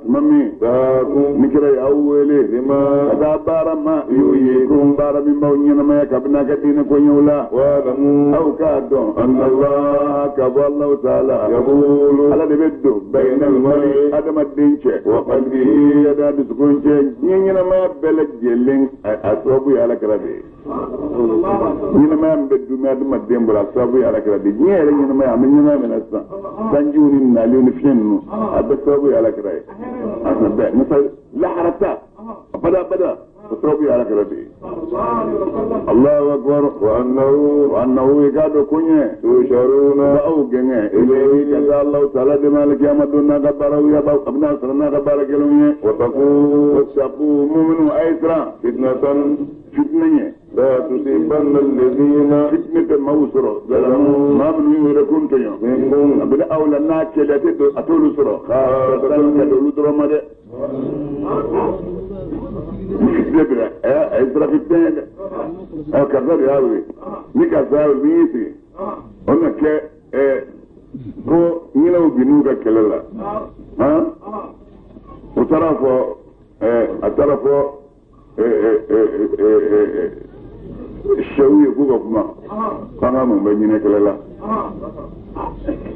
Tuma min دعاكم ni kira y'aw wele. Ka لما taa baara ma yuhyikum baara min b'aw ɲɛnamaya kabini a ka diinɛ koɲɛw la. واعلموا Aw k'a dɔn. أن الله Ka bɔ Alahu taala. يقول Ala de bɛ don bainal mar'i adamaden cɛ. وقلبه Yada dusukun cɛ diɲɛ ɲɛnamaya bɛɛ lajɛlen a sababu ye Ala kira de ye. Ɲɛnamaya min bɛ dumɛ adamaden bolo a sababu ye Ala kira de ye. Diɲɛ yɛrɛ ɲɛnamaya an bɛ ɲɛnamaya min na sisan sanjiw ni naliw ni fiɲɛ ninnu a bɛɛ sababu ye Ala kira ye. A bɛɛ n'o tɛ laharata abada abada o sababu ye Ala kira de ye. Allahu akbar. وأنه Wa annahu i k'a dɔn ko ɲɛ. تحشرون Aw gɛngɛ ilayhi ka taa Alahu taala de ma alikiyama don n'a ka baaraw ye a bɛna sɔrɔ n'a ka baara kɛlenw ye. وتقول Wattaqu mu'minu a ye siran فتنة fitinɛ ɲɛ. لا تصيبن الذين Fitinɛ tɛ maaw sɔrɔ. Maa minnu y'u yɛrɛ kun tɔɲɔ. A منكم bɛ aw la n'a kɛlɛ a tɛ don a t'olu sɔrɔ. Ka don olu dɔrɔn ma dɛ. Fitinɛ bɛ na a ye siran fitinɛ ye dɛ. Ɔ karisa de y'a wele ni karisa y'a wele n'i y'i sigi o na kɛ ko ɲinɛw binn'u ka kɛlɛ la. Han? O taara fɔ a taara fɔ sɛw ye k'u ka kuma k'an ka mun bɛ ɲinɛ kɛlɛ la.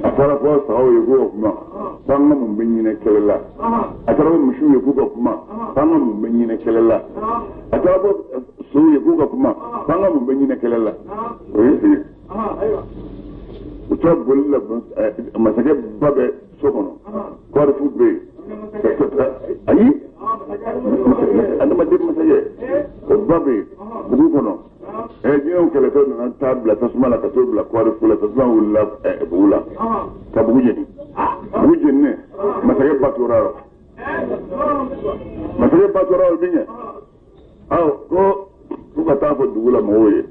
A taara fɔ sagaw ye k'u ka kuma k'an ka mun bɛ ɲinɛ kɛlɛ la. A taara fɔ misiw ye k'u ka kuma k'an ka mun bɛ ɲinɛ kɛlɛ la. A taara fɔ sow ye k'u ka kuma k'an ka mun bɛ ɲinɛ kɛlɛ la. O ye sigi. U tora boli la masakɛ ba bɛ so kɔnɔ kɔɔrifu bɛ yen. Ayi. taa bila tasuma la ka t'o bila kɔɔri fu la tasuma wulila bugu la ka bugu jeni bugu jeninen masakɛ ba tora yɔrɔ masakɛ ba tora yɔrɔ min kɛ awɔ ko f'u ka taa fɔ dugu la mɔgɔw ye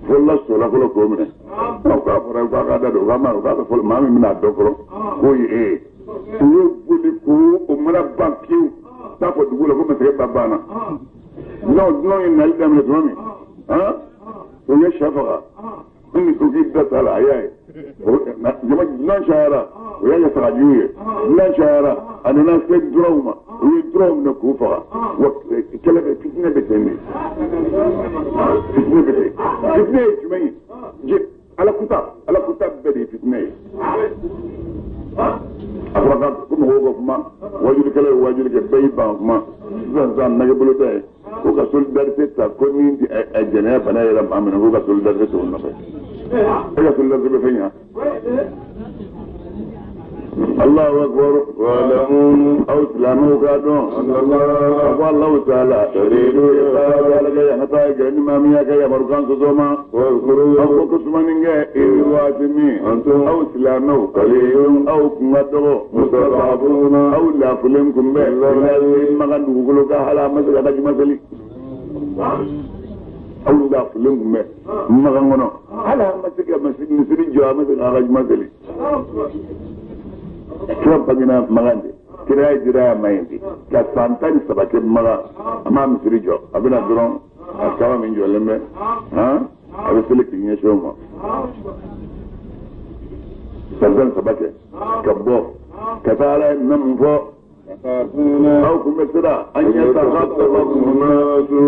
fɔlɔla sɔrɔla fɔlɔ k'o minɛ ɔ k'a fɔra k'a ka da don k'a ma k'a bɛ fɔlɔ maa min bɛna a dɔn fɔlɔ k'o ye e ye u y'o boli k'o o mana ban pewu taa fɔ dugu la ko masakɛ ba banna dunanw ye nali daminɛ tuma min u ye sɛ faga ni ko k'i da t'a la a y'a ye jama dunan cayara o y'a kɛ sagajiw ye dunan cayara a nana se duraw ma u ye duraw minɛ k'u faga wa kɛlɛ bɛ fitinɛ bɛ ten de fitinɛ bɛ ten fitinɛ ye jumɛn ye alakuta alakuta bɛɛ de ye fitinɛ ye a fɔra ko mɔgɔw ka kuma wajulikɛla ye wajuli kɛ bɛɛ y'i ban kuma sisan sisan nɛgɛbolo ta ye ko ka solidarité ta ko ni jɛnɛya bana yɛrɛ maa minɛ ko ka solidarité t'o nɔfɛ e ka solidarité bɛ fɛn ɲa Allahu akbar wa'lamu aw silamɛw k'a dɔn a ko Allahu ta'ala ala ka yan ka taa gɛrɛ ni maa min y'a ka yamarukan sɔsɔ ma aw ko ko sumani kɛ i waati min aw silamɛw aw kun ka dɔgɔ aw lafulen kun bɛ makan dugukolo kan hali a ma se ka taa juma seli aw lafulen kun bɛ makan kɔnɔ hali a ma se ka misiri jɔ a ma se k'a ka juma seli kira bangena makan de kira ye jira a ma yen de ka san 13 kɛ makan a ma misiri jɔ a bɛna dɔrɔn a kaba min jɔlen bɛ a bɛ seli k'i ɲɛsin o ma san 13 kɛ ka bɔ ka taa ala ye na mun fɔ aw kun bɛ siran an ɲɛ ta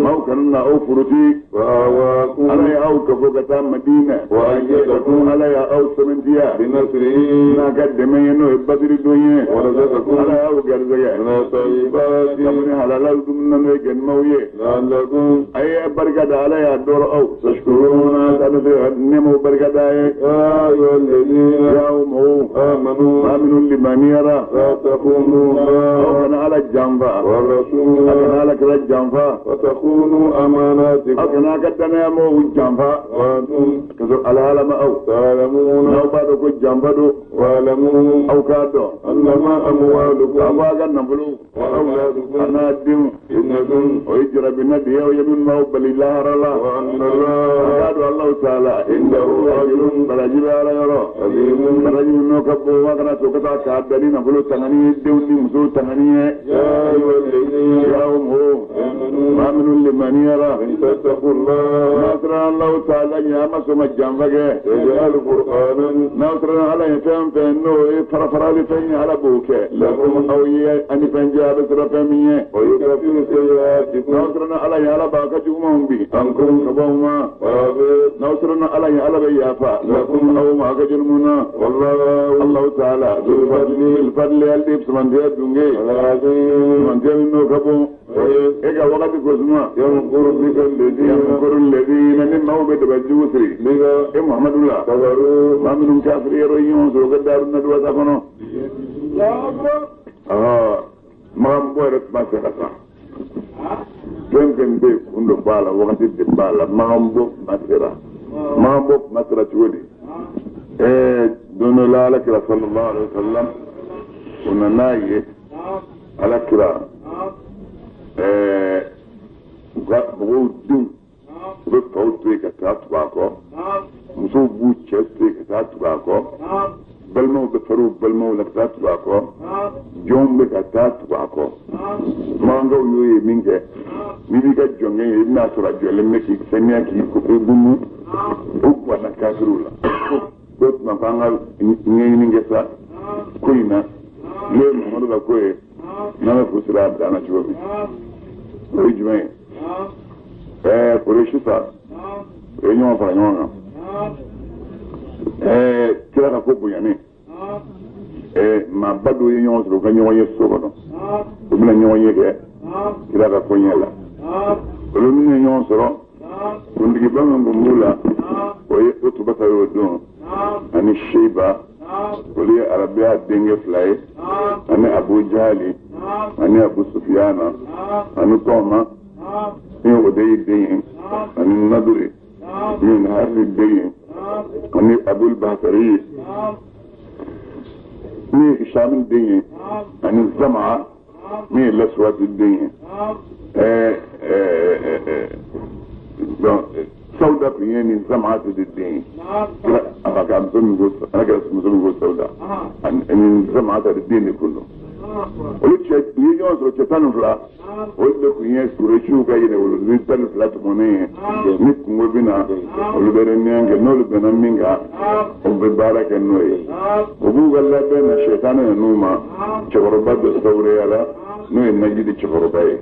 maaw kana na aw furuti ala ye aw kafo ka taa Madina ala ye aw sɛmɛntiya n'a ka dɛmɛ ye n'o ye badiri don ye ala y'aw garisɛgɛ kabini halala dumuni na n'o ye gɛnimaw ye a ye barika da ala y'a dɔrɔ aw nɛɛmaw barika da ye y'aw mɔgɔw maa minnu limaniyara aw kana ala janfa a kana ala kira janfa aw kana a ka danaya mɔgɔw janfa ka sɔrɔ ala ala ma aw n'aw b'a dɔn ko janfa don aw k'a dɔn k'a fɔ a ka nafolo a n'a denw o ye jarabina de ye aw ye min b'aw bali lahara la a k'a dɔn Alahu taala baraji bɛ ala yɔrɔ baraji min n'o ka bon wa kana to ka taa k'a da ni nafolo tangani ye denw ni musow tangani ye y'aw mɔgɔw maa minnu limaniyara n'a siranna Alahu taala ɲɛ a ma sɔn ka janfa kɛ n'aw siranna ala ɲɛ fɛn fɛn n'o ye farafarali fɛn ye ala b'o kɛ aw ye ani fɛn jɛ a bɛ siran fɛn min ye n'aw siranna ala ɲɛ ala b'a ka jugumanw bin ka bɔ aw ma n'aw siranna ala ɲɛ ala bɛ yafa aw ma a ka jurumu na Allahu taala fadli ale sumandiya dunge sumandiya min n'o ka bon e ka wagati ko suma yamkuru ladina ni maaw bɛ daba jugu siri e Muhamadu la maa minnu kafiri yɔrɔ ɲɔgɔn sɔrɔ ka daru naduwata kɔnɔ makan bɔ yɛrɛ tuma se ka san fɛn fɛn bɛ yen kun dɔ b'a la wagati de b'a la makan bɔ kuma sera makan bɔ kuma sera cogo di don dɔ la ala kira sallallahu alaihi wa sallam o nana ye ala kira u ka mɔgɔw denw u bɛ faw to yen ka taa tugu a kɔ musow b'u cɛ to yen ka taa tugu a kɔ balimaw bɛ far'u balimaw la ka taa tugu a kɔ jɔnw bɛ ka taa tugu a kɔ makankaw y'o ye min kɛ n'i b'i ka jɔnkɛ ye i bɛna sɔrɔ a jɔlen bɛ k'i saniya k'i ko k'i gumu o guwanna kafiriw la k'o tuma k'an ka ɲɛɲini kɛ sa ko in na n'o ye Muhamadu ka ko ye n'a bɛ fu sira a dan na cogo min o ye jumɛn ye Kuresi sa o ye ɲɔgɔn fara ɲɔgɔn kan kira ka ko bonyanen maaba dɔw ye ɲɔgɔn sɔrɔ u ka ɲɔgɔn ye so kɔnɔ u bɛna ɲɔgɔn ye kɛ kira ka ko ɲɛ la olu minnu ye ɲɔgɔn sɔrɔ kuntigiba min tun b'u la o ye Utubata y'o don ani Seiba olu ye Arabiya denkɛ fila ye ani Abu Jahali ani Abu Sufiyana ani Tɔma ni o de ye den ye ani Nadiri Min ye den ye, ani Abul Bahtari ye, min ye Hisham den ye, ani Zama min ye Laswati den ye. Donc Sawuda tun ye nin Zama de den ye. A ka muso min ko, ala kɛra muso min ko Sawuda, ani Zama de den de kun don. Olu cɛ u ye ɲɔgɔn sɔrɔ, cɛ 12, olu de tun ye Kuresiw ka yɛrɛwoloni 12 tɔmɔnen ye. Ni kungo bɛ na, olu bɛ réunion kɛ, n'olu bɛnna min kan, o bɛ baara kɛ n'o ye. O b'u ka labɛn na, sɛtanɛ nan'u ma cɛkɔrɔba dɔ sawureya la, n'o ye Najidi cɛkɔrɔba ye.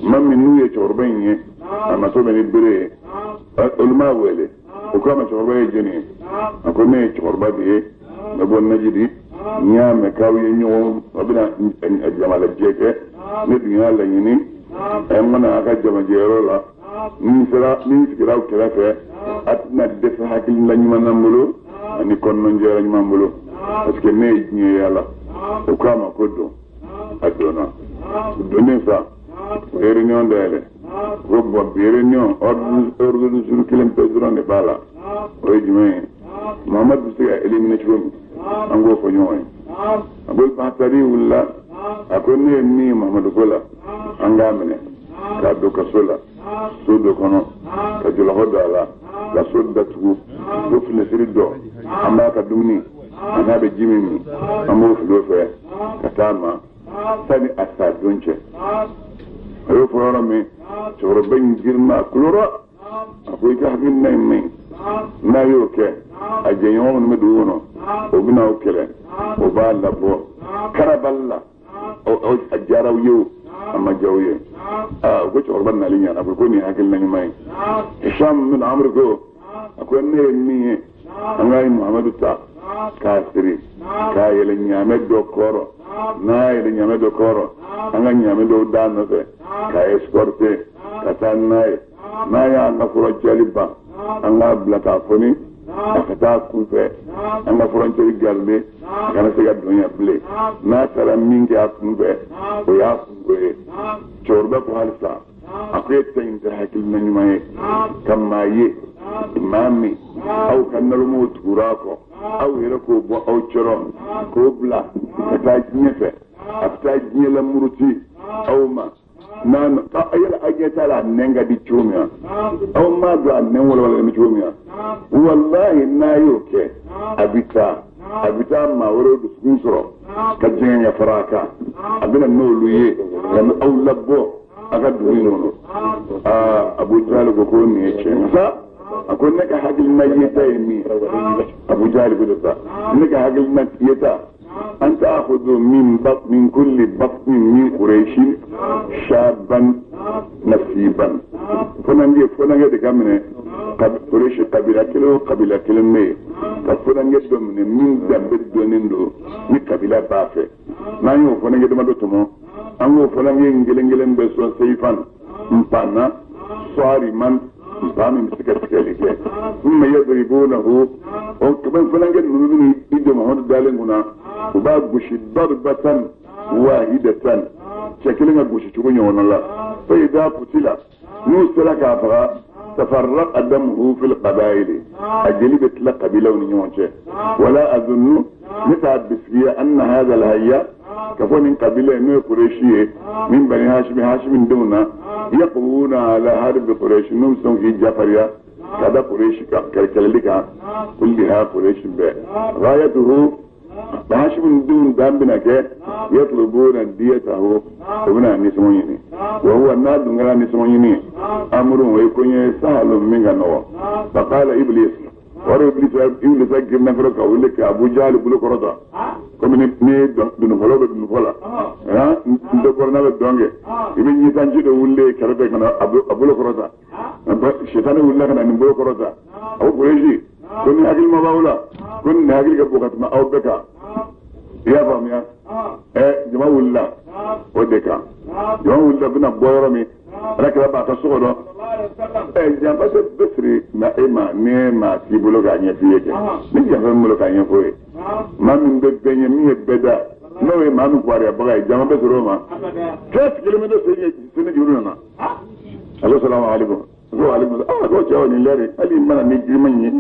Maa min n'u ye cɛkɔrɔba in ye, a natɔ bɛ ni bere ye, olu m'a wele. O ko a ma, cɛkɔrɔba ye jɔnni ye? A ko ne ye cɛkɔrɔba de ye, n bɛ bɔ Najidi. N y'a mɛn k'aw ye ɲɔgɔn, aw bɛna jamalajɛ kɛ, ne dun y'a laɲini n ka na a ka jamajɛyɔrɔ la. Ni n sera, ni n sigira aw kɛrɛfɛ, a tɛna dɛsɛ hakilina ɲuman na n bolo ani kɔnɔnjɛya ɲuman bolo, parce que ne ye diɲɛ yaala. O ko a ma ko don. A donna. O donnen sa, o ye réunion dayɛlɛ. Ko bon, bi réunion, ordre du jour kelen pe dɔrɔn de b'a la. O ye jumɛn ye? Muhamadu bɛ se ka éliminer cogo min, an k'o fɔ ɲɔgɔn ye. Abul Bahtari wulila, a ko ne ye min ye Muhamadu ko la, an k'a minɛ k'a don kaso la, so dɔ kɔnɔ, ka jɔlɔkɔ don a la, ka so datugu, ko finisiri dɔ, an b'a ka dumuni a n'a bɛ ji min min, an b'o fili o fɛ ka taa ma sani a sa don cɛ. A y'o fɔ yɔrɔ min, cɛkɔrɔba in girinna, a kulora, a ko i ka hakilina in man ɲi. N'a y'o kɛ, a jɛɲɔgɔn minnu bɛ dugu kɔnɔ, o bɛna aw kɛlɛ, o b'a labɔ karabali la. A diyara aw ye o, a ma diya aw ye. Aa, o ko cɛkɔrɔba nali ɲɛna, ko nin ye hakilina ɲuman ye. Hisham bin Amr ko, a ko ne ye min ye, an ka Muhamadu ta k'a siri k'a yɛlɛ ɲaamɛ dɔ kɔrɔ, n'a yɛlɛ ɲaamɛ dɔ kɔrɔ, an ka ɲaamɛ dɔw d'a nɔfɛ k'a escorter ka taa n'a ye. N'a y'an ka frontière ban, an k'a bila k'a foni a ka taa kunfɛ, an ka frontière garder, a kana se ka don yan bilen. N'a taara min kɛ a kunfɛ, o y'a kungo ye. Cɛkɔrɔba ko halisa, a ko e ta in tɛ hakilina ɲuman ye ka maa ye, maa min aw ka nalomaw tugura a kɔ, aw yɛrɛ k'o bɔ aw cɔrɔ k'o bila ka taa diɲɛ fɛ, a bɛ taa diɲɛ lamuruti aw ma. N'a yala aw ɲɛ t'a la, a nɛn ka di cogo min na, aw m'a dɔn a nɛn walawalalen bɛ cogo min na. Walahi, n'a y'o kɛ, a bɛ taa maa wɛrɛw dusukun sɔrɔ ka jɛngɛ ka fara a kan, a bɛna n'olu ye ka na aw labɔ a ka dugu in kɔnɔ. Aa, Abu Jahali ko ko nin ye tiɲɛ ye sa. A ko ne ka hakilina yeta ye min ye, Abu Jahali ko de sa, ne ka hakilina yeta, an ta'khudhu min kulli batnin min Quraishin shaban nasiban. Funankɛ de ka minɛ Quraish kabila kelen o kabila kelen bɛ yen, ka funankɛ dɔ minɛ min danbe dɔnnen don ni kabila b'a fɛ. N'an y'o funankɛ damadɔ tɔmɔ, an k'o funankɛ in kelen kelen bɛ sɔn seyifan npanna sariman, npa min bɛ se ka tigɛli kɛ, thumma yadribunahu. O kaba funankɛ ninnu bɛ i jɔ Muhamadu dalen kunna, u b'a gosi darbatan wahidatan, cɛ kelen ka gosi cogo ɲɔgɔnna la. Fa idha qutila, n'u sera k'a faga, tafarraqa damuhu fil qabaili, a jeli bɛ tila kabilaw ni ɲɔgɔn cɛ. Wala azunnu, ne t'a bisigiya, anna hadha alhayya, ka fɔ nin kabila ye, n'o ye Kureshi ye, min bani Hashimi, Hashimi denw na, yaqwuna ala harbi Kureshi, n'u bɛ sɔn k'i jafariya ka da Kureshi kan, kɛlɛli kan, kulliha, Kureshi bɛɛ. Ghayatuhu, Hashimi denw dan bɛna kɛ yatlubuna diyatahu, o bɛna nisɔngɔ ɲini. Wa huwa, n'a dun kɛra nisɔngɔ ɲini, amrun, o ye ko ɲɛ sahalun min ka nɔgɔ. Faqala Iblis, wari Iblis girinna fɔlɔ ka wuli ka Abu Jahali bolo kɔrɔta, komi ni dununfɔlaw bɛ dununfɔ la, n dɔ bɔra n'a bɛ dɔn kɛ, i bɛ ɲɛsanji dɔ wulilen kɛrɛfɛ ka na a bolo kɔrɔta. Sitani wulila ka na nin bolo kɔrɔta. A ko Kuresi, ko ni hakili ma b'aw la, ko nin hakili ka bon ka tɛmɛ aw bɛɛ kan. I y'a faamuya? Ɛ, jama wulila o de kan. Jama wulila, bɛna bɔ yɔrɔ min, ala kɛra b'a ka so kɔnɔ. Ɛ, janfa tɛ bɛ siri na e ma, ni e maa t'i bolo k'a ɲɛf'i ye kɛ, ni janfa min bolo k'a ɲɛf'o ye, maa min bɛ bɛɛ ɲɛ, min ye bɛɛ da, n'o ye maa min kibaruyabaga ye, jama bɛ sɔrɔ o ma. Kɛ kelen bɛ to sen ɲɛ, sini juru nana. A ko salamu aleykum. Ko aleykum ko cɛw nin lɛri hali mana ni girima in ye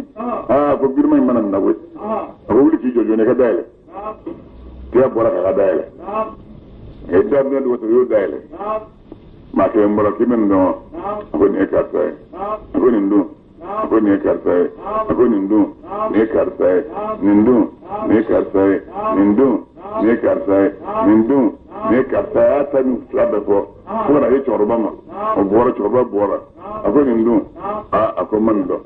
ko girima in mana nin na koyi a ko wuli k'i jɔ joona i ka dayɛlɛ kira bɔra k'a ka dayɛlɛ a ye daminɛ dɔgɔtɔrɔ y'o dayɛlɛ maa kelen bɔra k'i bɛ nin dɔn wa a ko nin ye karisa ye a ko nin dun a ko nin ye karisa ye a ko nin dun nin ye karisa ye nin dun nin ye karisa ye nin dun nin ye karisa ye nin dun nin ye karisa ye a y'a ta nin fila bɛɛ fɔ fo ka na se cɛkɔrɔba ma o bɔra cɛkɔrɔba bɔra a ko nin dun a ko man nin dɔn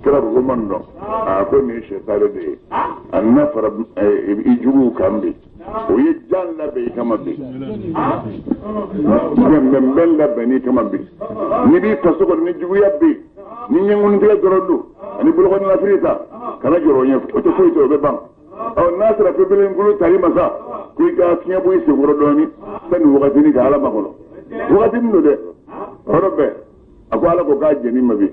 kira ko ko man nin dɔn a ko nin ye sɛtare de ye a nana fara i juguw kan bi o ye jan labɛn i kama bi bɛnbɛn labɛn i kama bi n'i b'i faso kɔnɔ ni juguya bɛ yen ni ɲɛnkɔnitigɛ dɔrɔn don ani bolokɔnɔlafili ta kana jɔrɔ o ɲɛ o tɛ foyi tɛ o bɛ ban ɔ n'a sera pepelenkolo tali ma sa ko i ka fiɲɛ bɔ i senkɔrɔ dɔɔnin sani wagatinin ka ala makɔnɔ wagatinin don dɛ yɔrɔ bɛɛ a ko ala ko k'a jɛn'i ma bi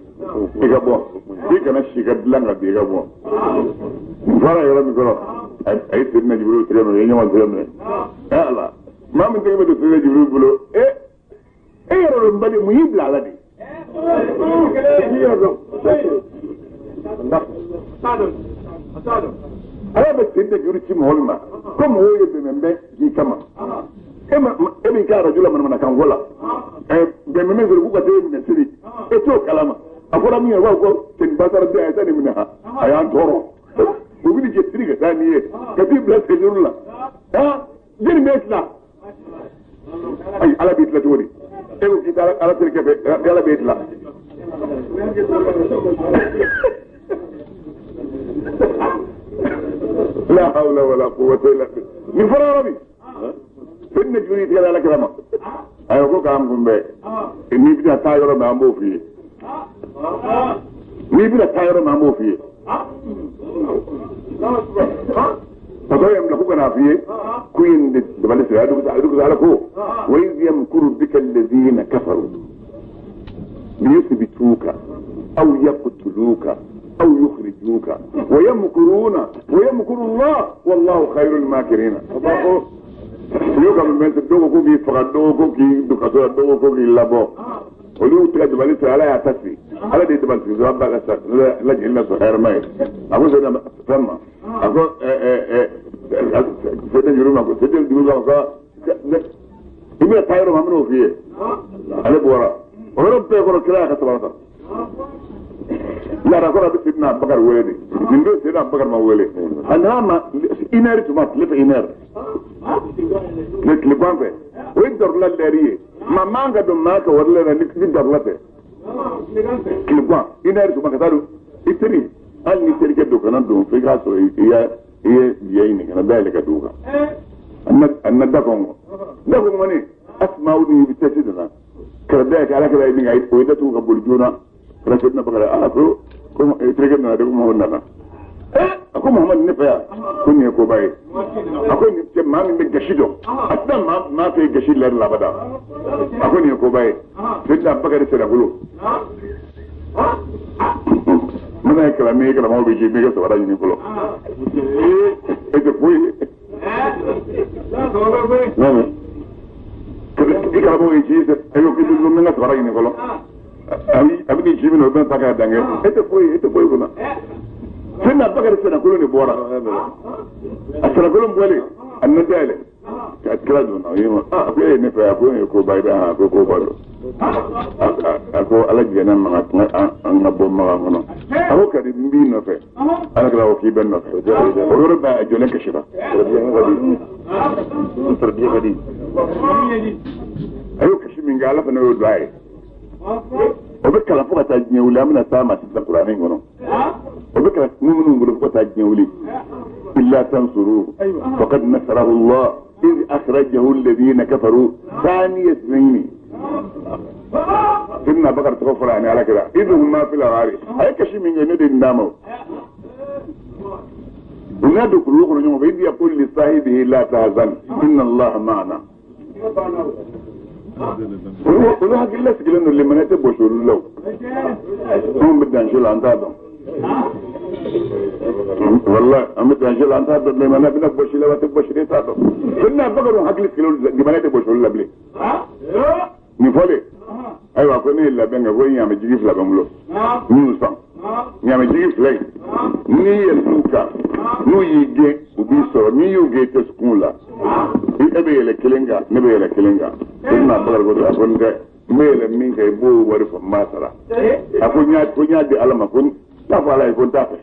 i ka bɔ i kana si ka dilan ka bi i ka bɔ n fara yɔrɔ min kɔrɔ a ye Seydina Jibril tɛgɛ minɛ i ye ɲɔgɔn tɛgɛ minɛ ɛ ala maa min tɛgɛ bɛ don Seydina Jibril bolo e e yɛrɛ dɔn bali mun y'i bila ala de i yɛrɛ dɔn ala bɛ Seydina Jibril ci mɔgɔ min ma ko mɔgɔw ye bɛnbɛn k'i kama e b'i ka arajo la manamanakan fɔ la bɛnbɛn sɔrɔ k'u ka t'e minɛ sini e t'o kalama a fɔra min ye u b'a fɔ ko cɛnin basara den a ye taa nin minɛ a y'an tɔɔrɔ u bɛ nin cɛsiri ka taa nin ye ka t'i bila sejuru la jɛni b'e tila ayi ala b'i tila cogo di e ko k'i taa ala terikɛ fɛ ala b'e tila la hawla wala quwwata illa billah nin fɔra yɔrɔ min Seydina Jibril tigɛ ala kira ma ayiwa ko k'an kunbɛn n'i bɛna taa yɔrɔ min an b'o f'i ye n'i bɛna taa yɔrɔ min an b'o f'i ye fatɔ ye bila ko ka n'a f'i ye k'u ye nin de dabali siri a dugu ala ko wa iz yamkuru bika alladhina kafaru liyuthbituka aw yaqtuluka aw yukhrijuka wa yamkuruna wa yamkuru Allah wallahu khayrul makirin olu ka mɛn dɔw ko k'i faga dɔw ko k'i don kaso la dɔw ko k'i labɔ olu y'u tigɛ dabali siri ala y'a ta siri ala de ye dabali siri ba ka sa lajɛli la sɔrɔ hɛrɛma ye a ko sɛbɛn fɛn ma a ko sɛbɛn juru ma ko sɛbɛn juru ma ko i bɛna taa yɔrɔ min an bɛn'o f'i ye ale bɔra o yɔrɔ bɛɛ kɔrɔ kira y'a ka sabara ta laada kɔrɔ a bɛ Seydina Abubakar wele de nin don Seydina Abubakar ma wele a nana ma une heure tuma tile fɛ une heure tile tilegan fɛ o ye darula lɛri ye maa man ka don maa ka wari lɛri la ni darula tɛ tilegan une heure tuma ka taa don i teri hali ni terikɛ don kana don fo i k'a sɔrɔ i ye biɲɛ ɲini kana dayɛlɛ ka don o kan a na da kɔngɔ da kɔngɔ ni Asma'u ni vitesse donna kɛra dayɛlɛ ala kɛra ye min kɛ o ye datugu ka boli joona kɛra Seydina Bakari a ko ko terikɛ nana de ko Muhamadu nana a ko Muhamadu ne fɛ yan ko nin ye koba ye a ko nin cɛ maa min bɛ gasi dɔn a tɛna maa fɛ gasi lɛri la abada a ko nin ye koba ye Seydina Bakari sɛnɛbolo mana ye kalan min ye kalanmaw bɛ ji b'i ka sabara ɲini fɔlɔ e tɛ foyi ye i karamɔgɔ ye ji e ko k'i bɛ n ka sabara ɲini fɔlɔ a bɛ nin ji min na o bɛna ta k'a dan kɛ e tɛ foyi e tɛ foyi kunna Seydina Bakari sɛnɛkolon de bɔra a sɛnɛkolon bɔlen a nana dayɛlɛ ka kira donna o ye ma a ko e ye ne fɛ a ko e ye koba ye a ko koba don a ko ala jɛnna maga an ka bɔ maga kɔnɔ a ko kadi n b'i nɔfɛ ala kira ko k'i bɛ nɔfɛ o yɔrɔ bɛɛ a jɔlen kasira a y'o kasi min kɛ ala fana y'o don a ye o bɛ kalan fo ka taa diɲɛ wuli an bɛna s'a ma sisan kuranɛ in kɔnɔ o bɛ kalan minnu bolo fo ka taa diɲɛ wuli illa tansuruhu faqad nasarahu Allah iz akhrajahu alladhina kafaru thaniya ithnaini Seydina Bakari tɔgɔ fɔra ani ala kira iz huma fil ghari a ye kasi min kɛ ne de nin d'a ma o n'a don kulu kɔnɔ ɲɔgɔn fɛ iz yaqulu li sahibihi la tahzan inna Allaha ma'ana olu hakili lasigilen don limaniya tɛ bɔsi olu la o anw bɛ danger la an t'a dɔn walahi an bɛ danger la an t'a dɔn limaniya bɛna bɔsi la waati bɔsi de t'a dɔn Seydina Bakari hakili sigilen don limaniya tɛ bɔsi olu la bilen nin fɔlen Ayiwa ko ne ye labɛn kɛ ko ɲaamɛ jigi fila bɛ n bolo n y'u san ɲaamɛ jigi fila in n'i yɛlɛn'u kan n'u y'i gɛn u b'i sɔrɔ n'i y'u gɛn i tɛ kun la e bɛ yɛlɛ kelen kan ne bɛ yɛlɛ kelen kan Seydina Bakari ko a ko n tɛ n bɛ yɛlɛ min kan i b'o wari fɔ n b'a sara a ko n y'a di Ala ma ko n t'a fɔ Ala ye ko n t'a fɛ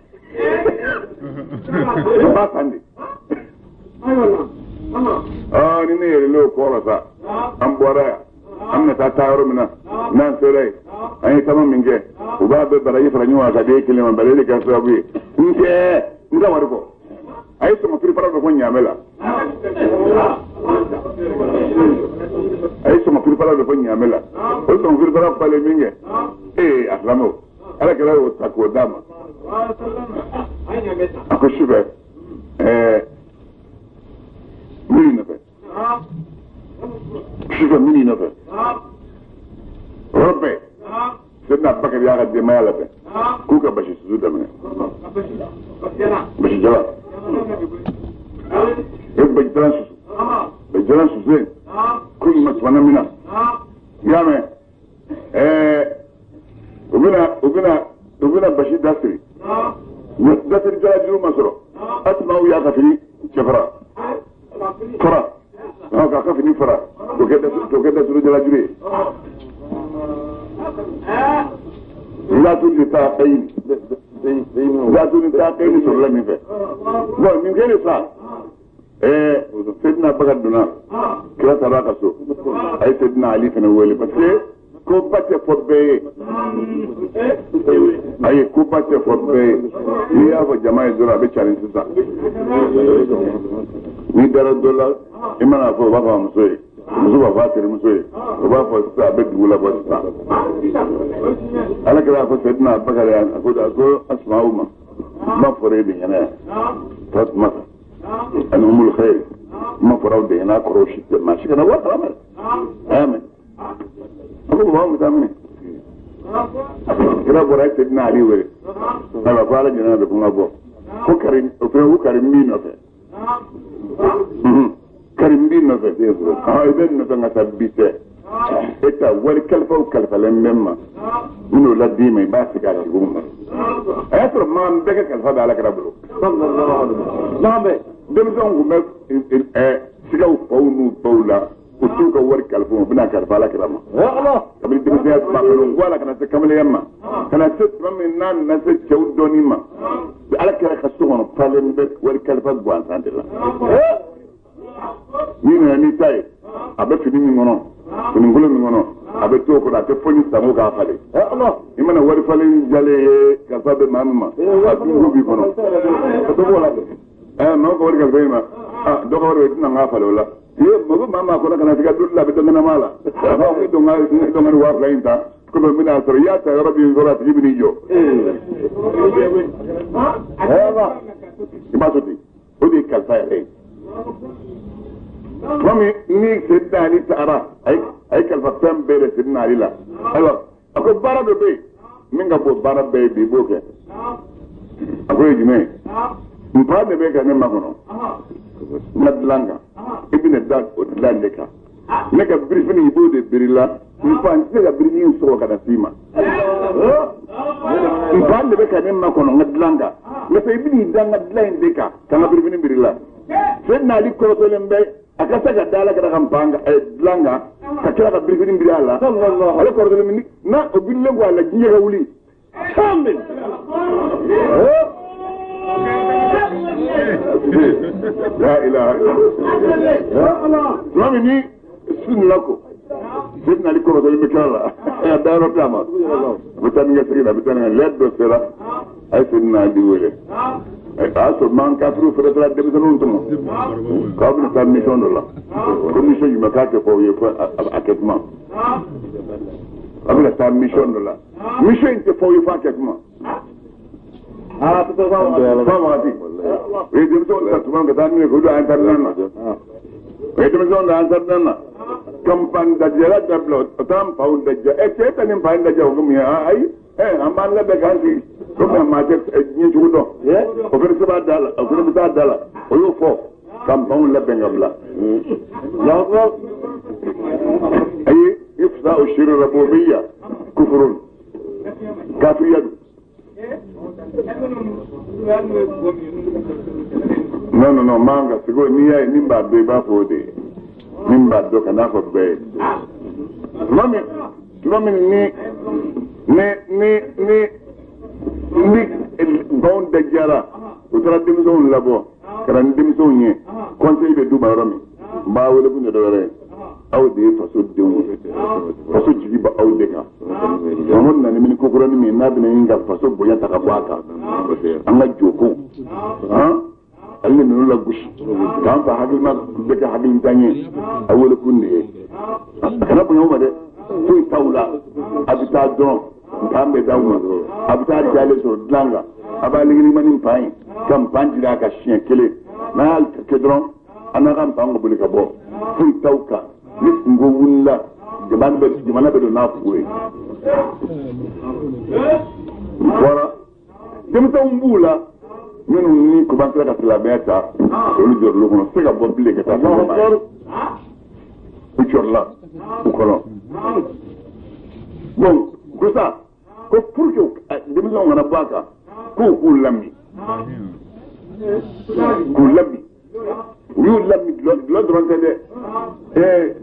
n b'a san de ni ne yɛlɛla o kɔrɔ sa an bɔra yan an bɛna taa yɔrɔ min na n'an sera yen an ye taama min kɛ u b'a bɛɛ baraji fara ɲɔgɔn kan ka di e kelen ma bari e de kɛra sababu ye n tɛ n ka wari kɔ a ye sɔngɔ firifara dɔ fɔ ɲaamɛ la a ye sɔngɔ firifara dɔ fɔ ɲaamɛ la o sɔngɔ firifara falen min kɛ ee a silamɛw ala kɛra y'o ta k'o d'a ma a ko sufɛ ɛɛ min nɔfɛ sufɛ min nɔfɛ o yɔrɔ bɛɛ Seydina Bakari y'a ka denbaya labɛn k'u ka basi susu daminɛ basi jala e basi jalan susu basi jalan susu yen ko ɲuman tumana min na i y'a mɛn ɛɛ u bɛna basi dasiri dasiri jala juru ma sɔrɔ Asimaw y'a ka fini cɛfara fara k'a ka fini fara k'o kɛ dasiri jala juru ye Zaatuni taa kayi zaatuni taa kayi sɔrɔla min fɛ bon nin kɛlen sa Seydina Bakari donna kira taara a ka so a ye Seydina Ali fana wele parce que ko ba tɛ fɔ bɛɛ ye ayi ko ba tɛ fɔ bɛɛ ye n'i y'a fɔ jama ye dɔrɔn a bɛ cari sisan n'i dara dɔ la i mana fɔ o b'a fɔ a muso ye muso b'a fɔ a terimuso ye o b'a fɔ sisan a bɛ dugu labɔ sisan ala kɛra a fɔ Seydina Bakari a ko Asma'u ma n b'a fɔra e de ɲɛna yan Fatumata ani Umul Khayr n ma fɔra aw de ɲɛna a kɔrɔ si tɛ maa si kana bɔ a kalama dɛ a y'a mɛn a ko baba an bɛ taa minɛ kira bɔra a ye Seydina Ali wele ayiwa ko ala jɛnna bɛ ko n ka bɔ ko kari o fɛn ko kari n b'i nɔfɛ kari n b'i nɔfɛ i bɛ nɔfɛ nka sa bi tɛ e ta wari kalifaw kalifalen bɛ n ma n bɛn'o la d'i ma i b'a segin a tigiw ma a y'a sɔrɔ maa bɛɛ ka kalifa bɛ ala kira bolo denmisɛnw tun bɛ sigaw faw n'u baw la u t'u ka wari kalifa u bɛna kalifa ala kira ma kabini denmisɛnya bakɔlɔn ko ala kana se kamalenya ma kana se tuma min n'a nana se cɛw dɔɔni ma ala kira ka so kɔnɔ falen bɛ wari kalifa gansan de la n'i nana n'i ta ye a bɛ fini min kɔnɔ finikolo min kɔnɔ a bɛ t'o kɔnɔ a tɛ foyi sango k'a falen i mana wari falen jalen ye kalifa bɛ maa min ma a dun b'i kɔnɔ maaw ka wari kalifa i ma dɔ ka wari i tɛna n k'a falen o la ye mɔgɔ maa maa kɔnɔ kana se ka duli la a bɛ dɔnkɛnɛma la a b'a fɔ i dɔn ka nin 2000 in ta komi n bɛna sɔrɔ i y'a ta yɔrɔ min sɔrɔ a tigi bɛn'i jɔ i b'a to ten o de ye kalifa yɛrɛ ye tuma min ni Seydina Ali taara a ye kalifa fɛn bɛɛ de Seydina Ali la ayiwa a ko baara dɔ bɛ yen min ka bon baara bɛɛ ye bi i b'o kɛ a ko ye jumɛn ye npa de bɛ ka ne makɔnɔ n ka dilan kan i bɛna da o dilan de kan ne ka birifini i b'o de biri la npa n tɛ se ka birifini sɔgɔ ka na s'i ma npa de bɛ ka ne makɔnɔ n ka dilan kan nka i bɛn'i da n ka dilan in de kan ka n ka birifini biri la Seydina Ali kɔrɔtɔlen bɛ a ka se ka da ala kɛra ka npan dilan kan ka tila ka birifini biri a la ale kɔrɔtɔlen bɛ n'a o birilen kɔ a la diɲɛ ka wuli La ilaha illallah. Tuma min ni su nana ko Seydina Ali kɔrɔtɔlen bɛ kira la a dayɔrɔ t'a ma a bɛ taa ni ka segin na a bɛ taa ni ka lɛri dɔ sera a ye Seydina Ali wele a y'a sɔrɔ man kafiriw fɛnɛ taara denmisɛnninw tɔmɔ k'aw bɛna taa mission dɔ la ko mission jumɛn k'a kɛ fɔ aw ye ko a kɛ tuma a bɛna taa mission dɔ la mission in tɛ fɔ aw ye f'a kɛ tuma. Fa wagati u ye denmisɛnw ta tuma ka taa n'u ye k'u don internat na u ye denmisɛnw ta internat na ka npan dajɛla dabila o taa npanw dajɛ ɛ cɛ ta ni npan dajɛ o ko mun ye ayi an b'an labɛn k'an sigi komi a maa tɛ diɲɛ cogo dɔn o fana se b'a da la o fana bɛ taa da la o y'o fɔ ka npanw labɛn ka bila ayi i Ifsa'u shirri rububiyya kufrun kafiriya don. Non non non manga siko n'i y'a ye min b'a dɔn i b'a fɔ o de ye min b'a dɔn ka n'a fɔ bɛɛ ye tuma min ni ni ni ni ni baw dajara u taara denmisɛnw labɔ ka na ni denmisɛnw ye conseil bɛ d'u ma yɔrɔ min n b'a wele kun tɛ dɔwɛrɛ ye aw de ye faso denw ye faso jigi bɛ aw de kan Mamadu nana ni ko kuranin min ye n'a bɛna ɲini ka faso bonya ta ka bɔ a kan an ka joko ale de ninnu lagosi k'an fa hakilima bɛ kɛ hakilintan ye a wele kun de ye a kana bonya o ma dɛ foyi t'aw la a bɛ taa dɔrɔn npan bɛ d'aw ma a bɛ taa dalen sɔrɔ dilan kan a b'a ligilima ni npan ye ka npan jira a kan siɲɛ kelen n'a y'a kɛ dɔrɔn an n'a ka npan ka boli ka bɔ foyi t'aw kan ni kunko wulila jamana bɛ don n'a kunko ye bɔra denmisɛnw b'u la minnu ni commencera ka silamɛya ta olu jɔrɔla kɔnɔ se ka bɔ bilen ka taa fɛn u jɔrɔla u kɔnɔ bon ko sa ko pour que denmisɛnw kana bɔ a kan k'u k'u lamin k'u lamin u y'u lamin dulɔ dɔrɔn tɛ dɛ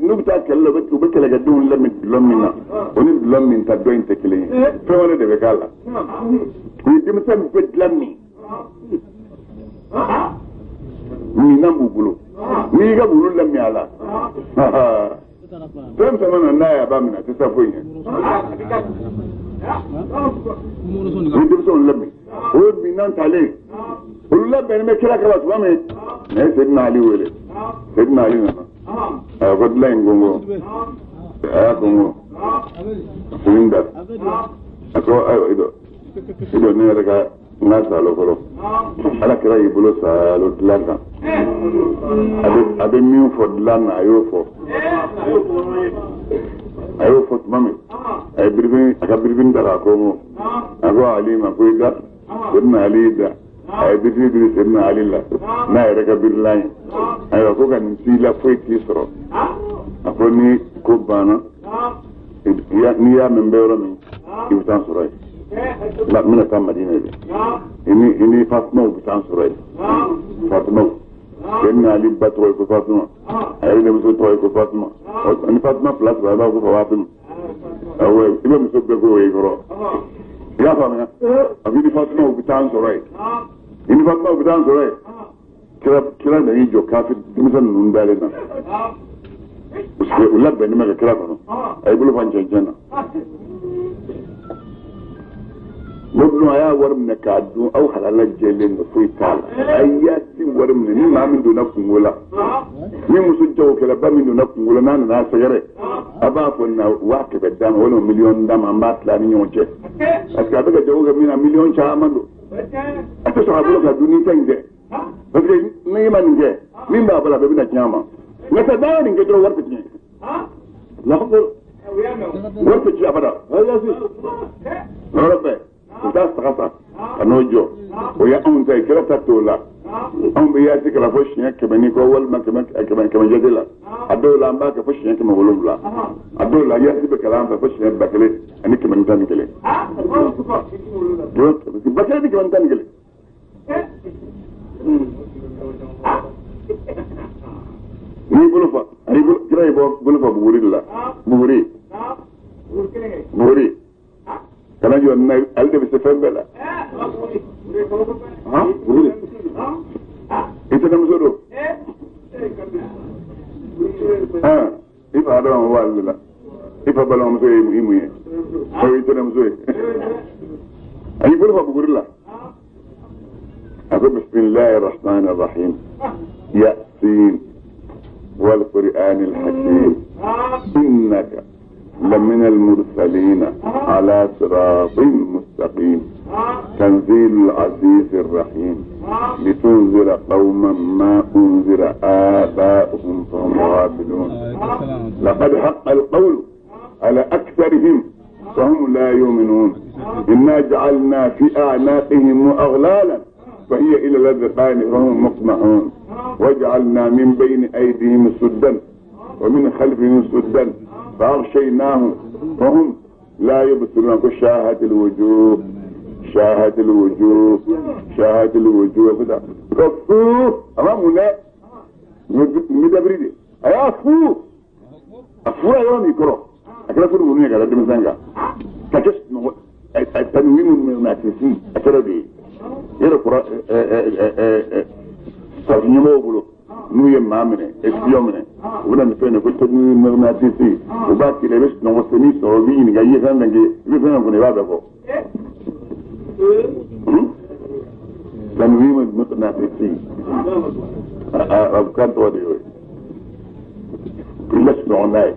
n'u bɛ taa kɛlɛ la u bɛ kɛlɛkɛdenw lamin dulɔ min na o ni dulɔ min ta dɔ in tɛ kelen ye fɛn wɛrɛ de bɛ k'a la u ye denmisɛn bɛɛ dilan min minan b'u bolo n'i y'i ka wulu lamin a la fɛn fɛn mana n'a ye a b'a minɛ a tɛ sa foyi ɲɛ u ye denmisɛnw lamin o ye minan talen olu labɛnnen bɛ kira kama tuma min na ye Seydina Ali wele Seydina Ali nana a ko dilan in gongo a y'a gongo fini da a ko ayiwa i dɔ ne yɛrɛ ka n ka salo fɔlɔ ala kira y'i bolo salo dilan kan a bɛ min fɔ dilan na a y'o fɔ tuma min a ye birifini a ka birifini ta k'a kɔngɔ a ko Ali ma ko i da Seydina Ali y'i da a ye birifini biri Seydina Ali la n'a yɛrɛ ka birilan ye ayiwa ko ka nin t'i la foyi t'i sɔrɔ a ko ni ko banna n'i y'a mɛn n bɛ yɔrɔ min i bɛ taa sɔrɔ yen n bɛna taa Madina de i ni Fatimaw bɛ taa sɔrɔ yen Fatimaw Seydina Ali ba tɔgɔ ye ko Fatima a yɛrɛ denmuso tɔgɔ ye ko Fatima ni Fatima fila sɔrɔ i b'a fɔ ko Fatima awɔ i bɛ muso bɛɛ k'o ye kɔrɔ i y'a faamuya a ko i ni Fatimaw bɛ taa sɔrɔ yen i ni Fatimaw bɛ taa sɔrɔ yen kira nana jɔ kafiri denmisɛn ninnu dalen na parce que u labɛnnen bɛ ka kira kɔnɔ a y'i bolo fa cɛncɛn na n'o a y'a wari minɛ k'a dun aw halala jɛlen don foyi t'a la a y'a ti wari minɛ ni maa min donna kungo la ni muso jagokɛlaba min donna kungo la n'a nana a sɛgɛrɛ a b'a fɔ na 500 d'a ma walima miliyɔn d'a ma an b'a tila ni ɲɔgɔn cɛ parce que a bɛ ka jago kɛ min na miliyɔn caman don a tɛ sɔn a bolo ka dun ni ta in tɛ parce que n'i ma nin kɛ min b'a bolo a bɛɛ bɛna tiɲɛ a ma nka tɛ n'a ye nin kɛ dɔrɔn wari tɛ tiɲɛ wari tɛ tiɲɛ abada yɔrɔ bɛɛ u taa saga san ka n'o jɔ o ye anw ta ye kira ta t'o la anw bɛ yaasi kalan fo siɲɛ 100 ni kɔ walima 100 jate la a dɔw la an b'a kɛ fo siɲɛ 700 a dɔw la yaasi bɛ kalan an fɛ fo siɲɛ 1111 1111. N'i bolo fa kira y'i bolo fa buguri de la buguri buguri kana jɔ na ale de bɛ se fɛn bɛɛ la buguri i tɛnɛmuso don i fa adama b'ale de la i fa balimamuso ye i mun ye o y'i tɛnɛmuso ye a y'i bolo fa buguri la a ko bisimilahi rahmani rahim yasin والقرآن الحكيم إنك لمن المرسلين على صراط مستقيم تنزيل العزيز الرحيم لتنذر قوما ما أنذر آباؤهم فهم غافلون لقد حق القول على أكثرهم فهم لا يؤمنون إنا جعلنا في أعناقهم أغلالا فهي إلى الأذقان فهم مقمحون وجعلنا من بين أيديهم سدا ومن خلفهم سدا فأغشيناهم فهم لا يبصرون. شاهت الوجوه شاهت الوجوه شاهت الوجوه كده كفو أمامه لا مدبريدي أيا فو أفو يوم يكره أكلا فو المنية كلا دمزانجا كجس التنويم المغناطيسي أكلا دي يرى قرأ صرفني بولو n'u ye maa minɛ espion minɛ u bɛna nin fɛn in ko tɛgɛ mugnatisisi u b'a k'i la i bɛ sunɔgɔ sɔrɔ u b'i ɲininka i ye fɛn fɛn kɛ i bɛ fɛn fɛn kɔnɔ i b'a bɛɛ fɔ. Tanwim mugnatisisi a kan tɔgɔ de y'o ye k'i lasunɔgɔ n'a ye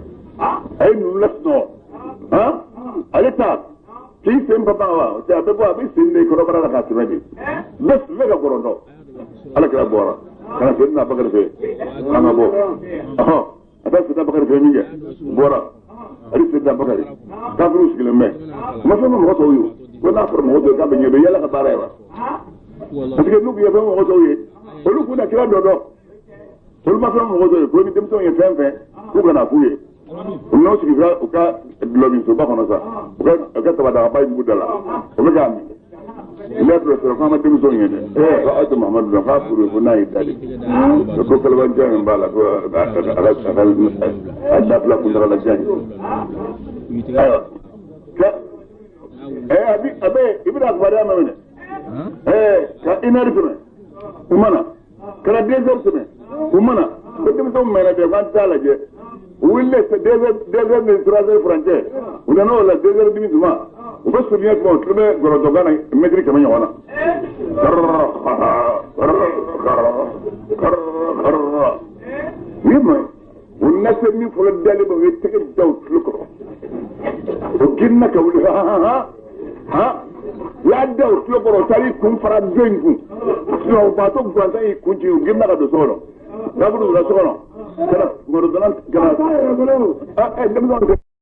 a ye ninnu lasunɔgɔ han ale ta k'i sen pan pan wa a bɛ bɔ a bɛ sen de kɔnɔbara la k'a tɛmɛ de bɛɛ ka gɔrɔntɔ ala kɛra bɔra. Kana Seydina Bakari fɛ an ka bɔ ɔhɔn a taa Seydina Bakari fɛ min kɛ bɔra ali Seydina Bakari kafiriw sigilen bɛ u ma fɛn fɔ mɔgɔ tɔw ye ko n'a fɔra mɔgɔ tɔw ye k'a bɛ ɲɛ bɛ yala ka baara ye wa parce que n'u tun ye fɛn mɔgɔ tɔw ye olu kun na kira dɔ dɔn olu ma fɛn mɔgɔ tɔw ye ko ni denmisɛnw ye fɛn fɛn k'u kana k'u ye u n'aw sigi u ka dulɔminsoba kɔnɔ sa u ka tabadagaba in b'u da la u bɛ k'a min. Lettre sɔrɔ k'an ma denmisɛnw ye dɛ ko aw tɛ Muhamadu dɔn k'a furu ko n'a y'i da de ko kalabanjan min b'a la ko a ka dabila kuntagalajan ye ayiwa a bɛ i bɛna kibaruya mɛn minɛ ka une heure tɛmɛ u ma na ka na 2 heures tɛmɛ u ma na ko denmisɛnw mɛnna dɛ k'an t'a lajɛ u wulilen 2 heures ni 3 heures furancɛ u nana o la 2 heures demi tuma u bɛ surunya tuma u tulo bɛ gɔrɔdɔkan na mɛtiri 100 ɲɔgɔn na. Ni ma u na se min fɔlɔ dalen ma u ye tɛgɛ da u tulo kɔrɔ o girinna ka wuli han han u y'a da u tulo kɔrɔ u taara i kun fara dɔ in kun sunɔgɔbaatɔ gansan y'i kun ci u girinna ka don so kɔnɔ. Gabriel donna so kɔnɔ ka na gɔrɔdɔnna ka na denmisɛnw.